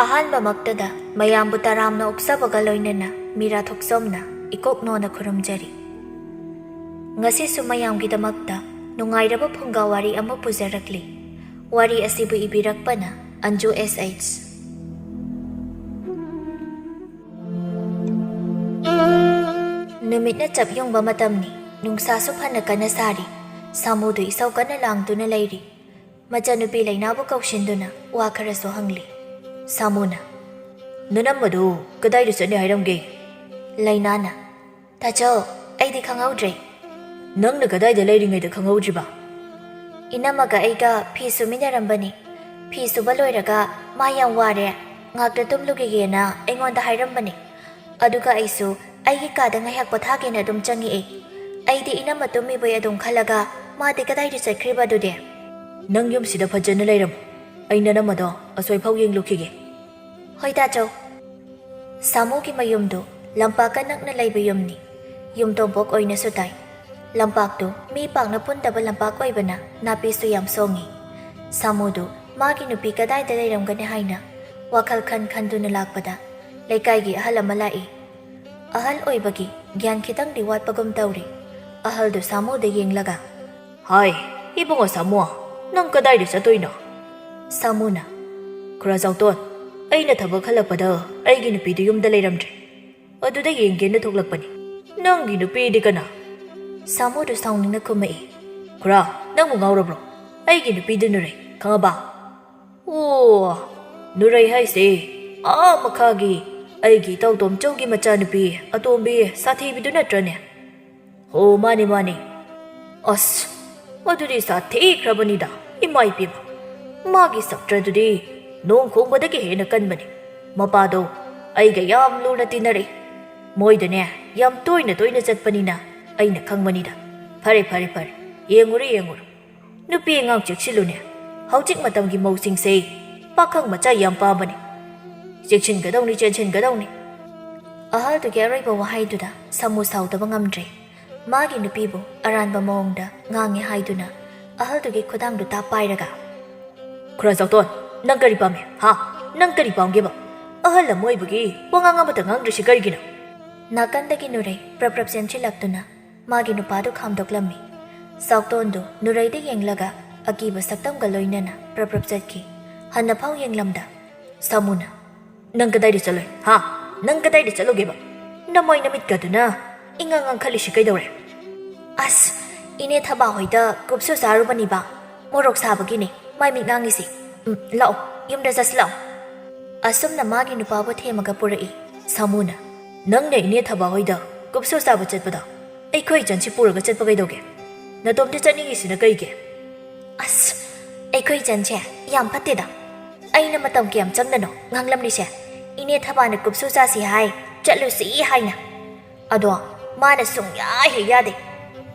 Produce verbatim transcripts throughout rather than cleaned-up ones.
ꯑꯍꯥꯟꯕꯃꯛꯇꯗ ꯃꯌꯥꯝꯕꯨ ꯇꯔꯥꯝꯅ ꯑꯣꯛꯆꯕꯒ ꯂꯣꯏꯅꯅ ꯃꯤꯔꯥ ꯊꯣꯛꯆꯣꯝꯅ ꯏꯀꯣꯛ ꯅꯣꯟꯅ ꯈꯨꯔꯨꯝꯖꯔꯤ꯫ ꯉꯁꯤꯁꯨ ꯃꯌꯥꯝꯒꯤꯗꯃꯛꯇ ꯅꯨꯡꯉꯥꯏꯔꯕ ꯐꯨꯡꯒꯥ ꯋꯥꯔꯤ ꯑꯃ ꯄꯨꯖꯔꯛꯂꯤ꯫ ꯋꯥꯔꯤ ꯑꯁꯤꯕꯨ ꯏꯕꯤꯔꯛꯄꯅ ꯑꯟꯖꯨ ꯑꯦꯁ ꯑꯩꯆ꯫ ꯅꯨꯃꯤꯠꯅ ꯆꯞ ꯌꯨꯡꯕ ꯃꯇꯝꯅꯤ꯫ ꯅꯨꯡꯁꯥꯁꯨ ꯐꯅ ꯀꯟꯅ ꯁꯥꯔꯤ꯫ ꯁꯥꯃꯨꯗꯨ ꯏꯁꯧ ꯀꯟꯅ ꯂꯥꯡꯗꯨꯅ ꯂꯩꯔꯤ꯫ ꯃꯆꯥꯅꯨꯄꯤ ꯂꯩꯅꯥꯕꯨ ꯀꯧꯁꯤꯟꯗꯨꯅ ꯋꯥ ꯈꯔꯁꯨ ꯍꯪꯂꯤ꯫ ꯁꯥꯃꯨꯅ, "ꯅꯅꯝꯃꯗꯨ ꯀꯗꯥꯏꯗ ꯆꯠꯅꯤ ꯍꯥꯏꯔꯝꯒꯦ?" ꯂꯩꯅꯥꯅ, "ꯇꯥꯆꯧ, ꯑꯩꯗꯤ ꯈꯪꯍꯧꯗ꯭ꯔꯦ꯫" "ꯅꯪꯅ ꯀꯗꯥꯏꯗ ꯂꯩꯔꯤꯉꯩꯗ ꯈꯪꯍꯧꯗ꯭ꯔꯤꯕ?" "ꯏꯅꯝꯃꯒ ꯑꯩꯒ ꯐꯤ ꯁꯨꯃꯤꯟꯅꯔꯝꯕꯅꯤ꯫ ꯐꯤ ꯁꯨꯕ ꯂꯣꯏꯔꯒ ꯃꯥ ꯌꯥꯝ ꯋꯥꯔꯦ, ꯉꯥꯛꯇ ꯇꯨꯝꯂꯨꯈꯤꯒꯦꯅ ꯑꯩꯉꯣꯟꯗ ꯍꯥꯏꯔꯝꯕꯅꯤ꯫ ꯑꯗꯨꯒ ꯑꯩꯁꯨ ꯑꯩꯒꯤ ꯀꯥꯗ ꯉꯥꯏꯍꯥꯛ ꯄꯣꯊꯥꯒꯦꯅ ꯑꯗꯨꯝ ꯆꯪꯉꯛꯑꯦ꯫ ꯑꯩꯗꯤ ꯏꯅꯝꯃ ꯇꯨꯝꯃꯤꯕꯣꯏ ꯑꯗꯨꯝ ꯈꯜꯂꯒ ꯃꯥꯗꯤ ꯀꯗꯥꯏꯗ ꯆꯠꯈ꯭ꯔꯤꯕ ꯑꯗꯨꯗꯤ?" "ꯅꯪ ꯌꯨꯝꯁꯤꯗ ꯐꯖꯅ ꯂꯩꯔꯝꯃꯨ꯫ ꯑꯩ ꯅꯅꯝꯃꯗꯣ ꯑꯁꯣꯏꯐꯥꯎ ꯌꯦꯡꯂꯨꯈꯤꯒꯦ꯫" "ꯍꯣꯏ ꯇꯥꯆꯧ꯫" ꯁꯥꯃꯨꯒꯤ ꯃꯌꯨꯝꯗꯨ ꯂꯝꯄꯥꯛꯀ ꯅꯛꯅ ꯂꯩꯕ ꯌꯨꯝꯅꯤ꯫ ꯌꯨꯝ ꯇꯣꯡꯄꯣꯛ ꯑꯣꯏꯅꯁꯨ ꯇꯥꯏ꯫ ꯂꯝꯄꯥꯛꯇꯨ ꯃꯤ ꯄꯥꯛꯅ ꯄꯨꯟꯗꯕ ꯂꯝꯄꯥꯛ ꯑꯣꯏꯕꯅ ꯅꯥꯄꯤꯁꯨ ꯌꯥꯝ ꯁꯣꯡꯉꯤ꯫ ꯁꯥꯃꯨꯗꯨ ꯃꯥꯒꯤ ꯅꯨꯄꯤ ꯀꯗꯥꯏꯗ ꯂꯩꯔꯝꯒꯅꯤ ꯍꯥꯏꯅ ꯋꯥꯈꯜ ꯈꯟ ꯈꯟꯗꯨꯅ ꯂꯥꯛꯄꯗ ꯂꯩꯀꯥꯏꯒꯤ ꯑꯍꯜ ꯑꯃ ꯂꯥꯛꯏ꯫ ꯑꯍꯜ ꯑꯣꯏꯕꯒꯤ ꯒ꯭ꯌꯥꯟ ꯈꯤꯇꯪꯗꯤ ꯋꯥꯠꯄꯒꯨꯝ ꯇꯧꯔꯤ꯫ ꯑꯍꯜꯗꯨ ꯁꯥꯃꯨꯗ ꯌꯦꯡꯂꯒ, "ꯍꯥꯏ, ꯏꯕꯨꯡꯉꯣ ꯁꯥꯃꯨ, ꯅꯪ ꯀꯗꯥꯏꯗ ꯆꯠꯇꯣꯏꯅꯣ?" ꯁꯥꯃꯨꯅ, "ꯈꯨꯔꯥ ꯆꯥꯎꯇꯣꯟ, ꯑꯩꯅ ꯊꯕꯛ ꯍꯜꯂꯛꯄꯗ ꯑꯩꯒꯤ ꯅꯨꯄꯤꯗꯨ ꯌꯨꯝꯗ ꯂꯩꯔꯝꯗ꯭ꯔꯦ꯫ ꯑꯗꯨꯗ ꯌꯦꯡꯒꯦꯅ ꯊꯣꯛꯂꯛꯄꯅꯤ꯫ ꯅꯪꯒꯤ ꯅꯨꯄꯤꯗꯤ ꯀꯅꯥ?" ꯁꯥꯃꯨꯗꯨ ꯁꯥꯎꯅꯤꯡꯅ ꯈꯨꯝꯃꯛꯏ꯫ "ꯈꯨꯔꯥ, ꯅꯪꯕꯨ ꯉꯥꯎꯔꯕ꯭ꯔꯣ? ꯑꯩꯒꯤ ꯅꯨꯄꯤꯗꯨ ꯅꯨꯔꯩ, ꯈꯪꯉꯕ?" "ꯑꯣ, ꯅꯨꯔꯩ ꯍꯥꯏꯁꯦ ꯑꯥ ꯃꯈꯥꯒꯤ ꯑꯩꯒꯤ ꯏꯇꯥꯎ ꯇꯣꯝꯆꯧꯒꯤ ꯃꯆꯥꯅꯨꯄꯤ ꯑꯇꯣꯝꯕꯤ ꯁꯥꯊꯤꯕꯤꯗꯨ ꯅꯠꯇ꯭ꯔꯅꯦ?" "ꯍꯣ, ꯃꯥꯅꯦ, ꯃꯥꯅꯦ꯫" "ꯑꯁ, ꯑꯗꯨꯗꯤ ꯁꯥꯊꯤꯈ꯭ꯔꯕꯅꯤꯗ, ꯏꯃꯥ ꯏꯄꯦꯝꯃ꯫ ꯃꯥꯒꯤ ꯁꯛꯇ꯭ꯔꯗꯨꯗꯤ ꯅꯣꯡ ꯈꯣꯡꯕꯗꯒꯤ ꯍꯦꯟꯅ ꯀꯟꯕꯅꯤ꯫ ꯃꯄꯥꯗꯣ ꯑꯩꯒ ꯌꯥꯝ ꯂꯨꯅ ꯇꯤꯟꯅꯔꯛꯏ꯫ ꯃꯣꯏꯗꯅꯦ ꯌꯥꯝ ꯇꯣꯏꯅ ꯇꯣꯏꯅ ꯆꯠꯄꯅꯤꯅ ꯑꯩꯅ ꯈꯪꯕꯅꯤꯗ꯫ ꯐꯔꯦ, ꯐꯔꯦ, ꯐꯔꯦ꯫ ꯌꯦꯡꯉꯨꯔꯣ, ꯌꯦꯡꯉꯨꯔꯣ꯫ ꯅꯨꯄꯤ ꯑꯉꯥꯡ ꯆꯦꯛꯁꯤꯜꯂꯨꯅꯦ꯫ ꯍꯧꯖꯤꯛ ꯃꯇꯝꯒꯤ ꯃꯧꯁꯤꯡꯁꯦ ꯄꯥꯈꯪ ꯃꯆꯥ ꯌꯥꯝ ꯄꯥꯝꯕꯅꯤ꯫ ꯆꯦꯛꯁꯤꯟꯒꯗꯧꯅꯤ, ꯆꯦꯛꯁꯤꯟꯒꯗꯧꯅꯤ꯫" ꯑꯍꯜꯗꯨꯒꯤ ꯑꯔꯣꯏꯕ ꯋꯥꯍꯩꯗꯨꯗ ꯁꯥꯃꯨ ꯁꯥꯎꯗꯕ ꯉꯝꯗ꯭ꯔꯦ꯫ ꯃꯥꯒꯤ ꯅꯨꯄꯤꯕꯨ ꯑꯔꯥꯟꯕ ꯃꯑꯣꯡꯗ ꯉꯥꯡꯉꯦ ꯍꯥꯏꯗꯨꯅ ꯑꯍꯜꯗꯨꯒꯤ ꯈꯨꯗꯥꯡꯗꯨ ꯇꯥꯞ ꯄꯥꯏꯔꯒ, "ꯈꯨꯔꯥ ꯆꯥꯎꯇꯣꯟ, ꯅꯪ ꯀꯔꯤ ꯄꯥꯝꯃꯤ, ꯍꯥ? ꯅꯪ ꯀꯔꯤ ꯄꯥꯝꯒꯦꯕ? ꯑꯍꯜ ꯑꯃ ꯑꯣꯏꯕꯒꯤ ꯋꯥꯉꯥꯡ ꯑꯃꯇ ꯉꯥꯡꯗ꯭ꯔꯤꯁꯤ ꯀꯔꯤꯒꯤꯅꯣ? ꯅꯥꯀꯟꯗꯒꯤ ꯅꯨꯔꯩ ꯄ꯭ꯔꯞ ꯄ꯭ꯔꯞ ꯆꯦꯟꯁꯤꯜꯂꯛꯇꯨꯅ ꯃꯥꯒꯤ ꯅꯨꯄꯥꯗꯨ ꯈꯥꯝꯗꯣꯛꯂꯝꯃꯤ꯫ ꯆꯥꯎꯇꯣꯟꯗꯨ ꯅꯨꯔꯩꯗ ꯌꯦꯡꯂꯒ ꯑꯀꯤꯕ ꯁꯛꯇꯝꯒ ꯂꯣꯏꯅꯅ ꯄ꯭ꯔꯞ ꯄ꯭ꯔꯞ ꯆꯠꯈꯤ꯫ ꯍꯟꯅꯐꯥꯎ ꯌꯦꯡꯂꯝꯗ ꯁꯥꯃꯨꯅ, "ꯅꯪ ꯀꯗꯥꯏꯗ ꯆꯠꯂꯨꯏ? ꯍꯥ? ꯅꯪ ꯀꯗꯥꯏꯗ ꯆꯠꯂꯨꯒꯦꯕ? ꯅꯃꯥꯏ ꯅꯃꯤꯠꯀꯗꯨꯅ ꯏꯉꯥꯡ ꯉꯥꯡꯈꯠꯂꯤꯁꯤ ꯀꯩꯗꯧꯔꯦ?" "ꯑꯁ, ꯏꯅꯦ ꯊꯕꯥ ꯍꯣꯏꯗ ꯀꯨꯞꯁꯨ ꯆꯥꯔꯨꯕꯅꯤꯕ꯫ ꯃꯣꯔꯣꯛ ꯁꯥꯕꯒꯤꯅꯦ ꯃꯥꯏ ꯃꯤꯠ ꯉꯥꯡꯉꯤꯁꯤ꯫ ꯎꯝ, ꯂꯥꯛꯑꯣ, ꯌꯨꯝꯗ ꯆꯠꯁꯤ ꯂꯥꯛꯑꯣ꯫" ꯑꯁꯨꯝꯅ ꯃꯥꯒꯤ ꯅꯨꯄꯥꯕꯨ ꯊꯦꯝꯃꯒ ꯄꯨꯔꯛꯏ꯫ ꯁꯥꯃꯨꯅ, "ꯅꯪꯅ ꯏꯅꯦ ꯊꯕꯥ ꯍꯣꯏꯗ ꯀꯨꯞꯁꯨ ꯆꯥꯕ ꯆꯠꯄꯗꯣ ꯑꯩꯈꯣꯏ ꯏꯆꯟꯁꯤ ꯄꯨꯔꯒ ꯆꯠꯄ ꯀꯩꯗꯧꯒꯦ? ꯅꯇꯣꯝꯇ ꯆꯠꯅꯤꯡꯉꯤꯁꯤꯅ ꯀꯩꯒꯤ?" "ꯑꯁ, ꯑꯩꯈꯣꯏ ꯏꯆꯟꯁꯦ ꯌꯥꯝ ꯐꯠꯇꯦꯗ꯫ ꯑꯩꯅ ꯃꯇꯝ ꯀꯌꯥꯝ ꯆꯪꯅꯅꯣ ꯉꯥꯡꯂꯝꯂꯤꯁꯦ? ꯏꯅꯦ ꯊꯕꯥꯅ ꯀꯨꯞꯁꯨ ꯆꯥꯁꯤ ꯍꯥꯏ, ꯆꯠꯂꯨꯁꯤ ꯍꯥꯏꯅ꯫ ꯑꯗꯣ ꯃꯥꯅ ꯁꯨꯡꯌꯥ ꯍꯦꯛ ꯌꯥꯗꯦ꯫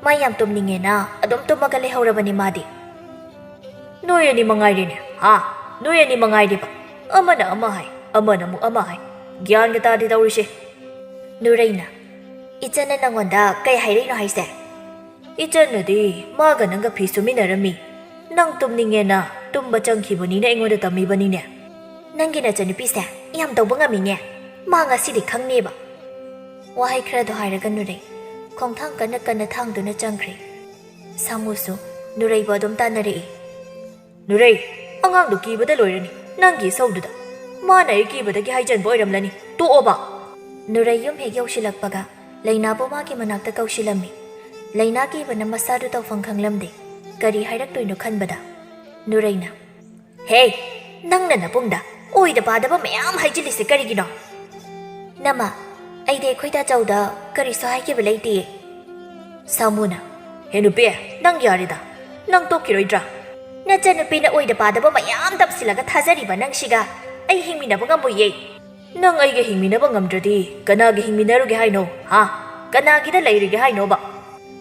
ꯃꯥ ꯌꯥꯝ ꯇꯨꯝꯅꯤꯡꯉꯦꯅ ꯑꯗꯨꯝ ꯇꯨꯝꯃꯒ ꯂꯩꯍꯧꯔꯕꯅꯤ ꯃꯥꯗꯤ꯫" "ꯅꯣꯏ ꯑꯅꯤ ꯃꯉꯥꯏꯔꯦꯅꯦ, ꯍꯥ? ꯅꯣꯏ ꯑꯅꯤ ꯃꯉꯥꯏꯔꯦꯕ꯫ ꯑꯃꯅ ꯑꯃ ꯍꯥꯏ, ꯑꯃꯅ ꯑꯃꯨꯛ ꯑꯃ ꯍꯥꯏ꯫ ꯒ꯭ꯌꯥꯟꯒ ꯇꯥꯗꯦ ꯇꯧꯔꯤꯁꯦ꯫" ꯅꯨꯔꯩꯅ, "ꯏꯆꯟꯅ ꯅꯪꯉꯣꯟꯗ ꯀꯩ ꯍꯥꯏꯔꯛꯏꯅꯣ ꯍꯥꯏꯁꯦ?" "ꯏꯆꯟꯅꯗꯤ ꯃꯥꯒ ꯅꯪꯒ ꯐꯤ ꯁꯨꯃꯤꯟꯅꯔꯝꯃꯤ꯫ ꯅꯪ ꯇꯨꯝꯅꯤꯡꯉꯦꯅ ꯇꯨꯝꯕ ꯆꯪꯈꯤꯕꯅꯤꯅ ꯑꯩꯉꯣꯟꯗ ꯇꯝꯃꯤꯕꯅꯤꯅꯦ꯫" "ꯅꯪꯒꯤ ꯅꯆꯟꯅꯨꯄꯤꯁꯦ ꯌꯥꯝ ꯇꯧꯕ ꯉꯝꯃꯤꯅꯦ꯫ ꯃꯥ ꯉꯁꯤꯗꯤ ꯈꯪꯅꯦꯕ꯫" ꯋꯥꯍꯩ ꯈꯔꯗꯣ ꯍꯥꯏꯔꯒ ꯅꯨꯔꯩ ꯈꯣꯡꯊꯥꯡ ꯀꯟꯅ ꯀꯟꯅ ꯊꯥꯡꯗꯨꯅ ꯆꯪꯈ꯭ꯔꯦ꯫ ꯁꯥꯃꯨꯁꯨ ꯅꯨꯔꯩꯕꯨ ꯑꯗꯨꯝ ꯇꯥꯟꯅꯔꯛꯏ꯫ "ꯅꯨꯔꯩ, ꯑꯉꯥꯡꯗꯣ ꯀꯤꯕꯗ ꯂꯣꯏꯔꯅꯤ ꯅꯪꯒꯤ ꯏꯁꯧꯗꯨꯗ꯫ ꯃꯥꯅ ꯑꯩ ꯀꯤꯕꯗꯒꯤ ꯍꯥꯏꯖꯟꯕ ꯑꯣꯏꯔꯝꯂꯅꯤ꯫ ꯇꯣꯛꯑꯣꯕ꯫" ꯅꯨꯔꯩ ꯌꯨꯝ ꯍꯦꯛ ꯌꯧꯁꯤꯜꯂꯛꯄꯒ ꯂꯩꯅꯥꯕꯨ ꯃꯥꯒꯤ ꯃꯅꯥꯛꯇ ꯀꯧꯁꯤꯜꯂꯝꯃꯤ꯫ ꯂꯩꯅꯥ ꯀꯤꯕꯅ ꯃꯁꯥꯗꯨ ꯇꯧꯐꯝ ꯈꯪꯂꯝꯗꯦ꯫ ꯀꯔꯤ ꯍꯥꯏꯔꯛꯇꯣꯏꯅꯣ ꯈꯟꯕꯗ ꯅꯨꯔꯩꯅ, "ꯍꯦ, ꯅꯪꯅ ꯅꯕꯨꯡꯗ ꯑꯣꯏꯗ ꯄꯥꯗꯕ ꯃꯌꯥꯝ ꯍꯥꯏꯖꯤꯜꯂꯤꯁꯦ ꯀꯔꯤꯒꯤꯅꯣ?" "ꯅꯃ, ꯑꯩꯗꯤ ꯑꯩꯈꯣꯏ ꯇꯥꯆꯧꯗ ꯀꯔꯤꯁꯨ ꯍꯥꯏꯈꯤꯕ ꯂꯩꯇꯦ꯫" ꯁꯥꯃꯨꯅ, "ꯍꯦ ꯅꯨꯄꯤ, ꯅꯪ ꯌꯥꯔꯦꯗ꯫ ꯅꯪ ꯇꯣꯛꯈꯤꯔꯣꯏꯗ꯭ꯔꯥ? ꯅꯆꯟꯅꯨꯄꯤꯅ ꯑꯣꯏꯗ ꯄꯥꯗꯕ ꯃꯌꯥꯝ ꯇꯝꯁꯤꯜꯂꯒ ꯊꯥꯖꯔꯤꯕ ꯅꯪꯁꯤꯒ ꯑꯩ ꯍꯤꯡꯃꯤꯟꯅꯕ ꯉꯝꯃꯣꯏꯌꯦ꯫" "ꯅꯪ ꯑꯩꯒ ꯍꯤꯡꯃꯤꯟꯅꯕ ꯉꯝꯗ꯭ꯔꯗꯤ ꯀꯅꯥꯒ ꯍꯤꯡꯃꯤꯟꯅꯔꯨꯒꯦ ꯍꯥꯏꯅꯣ? ꯍꯥ? ꯀꯅꯥꯒꯤꯗ ꯂꯩꯔꯤꯒꯦ ꯍꯥꯏꯅꯣꯕ?"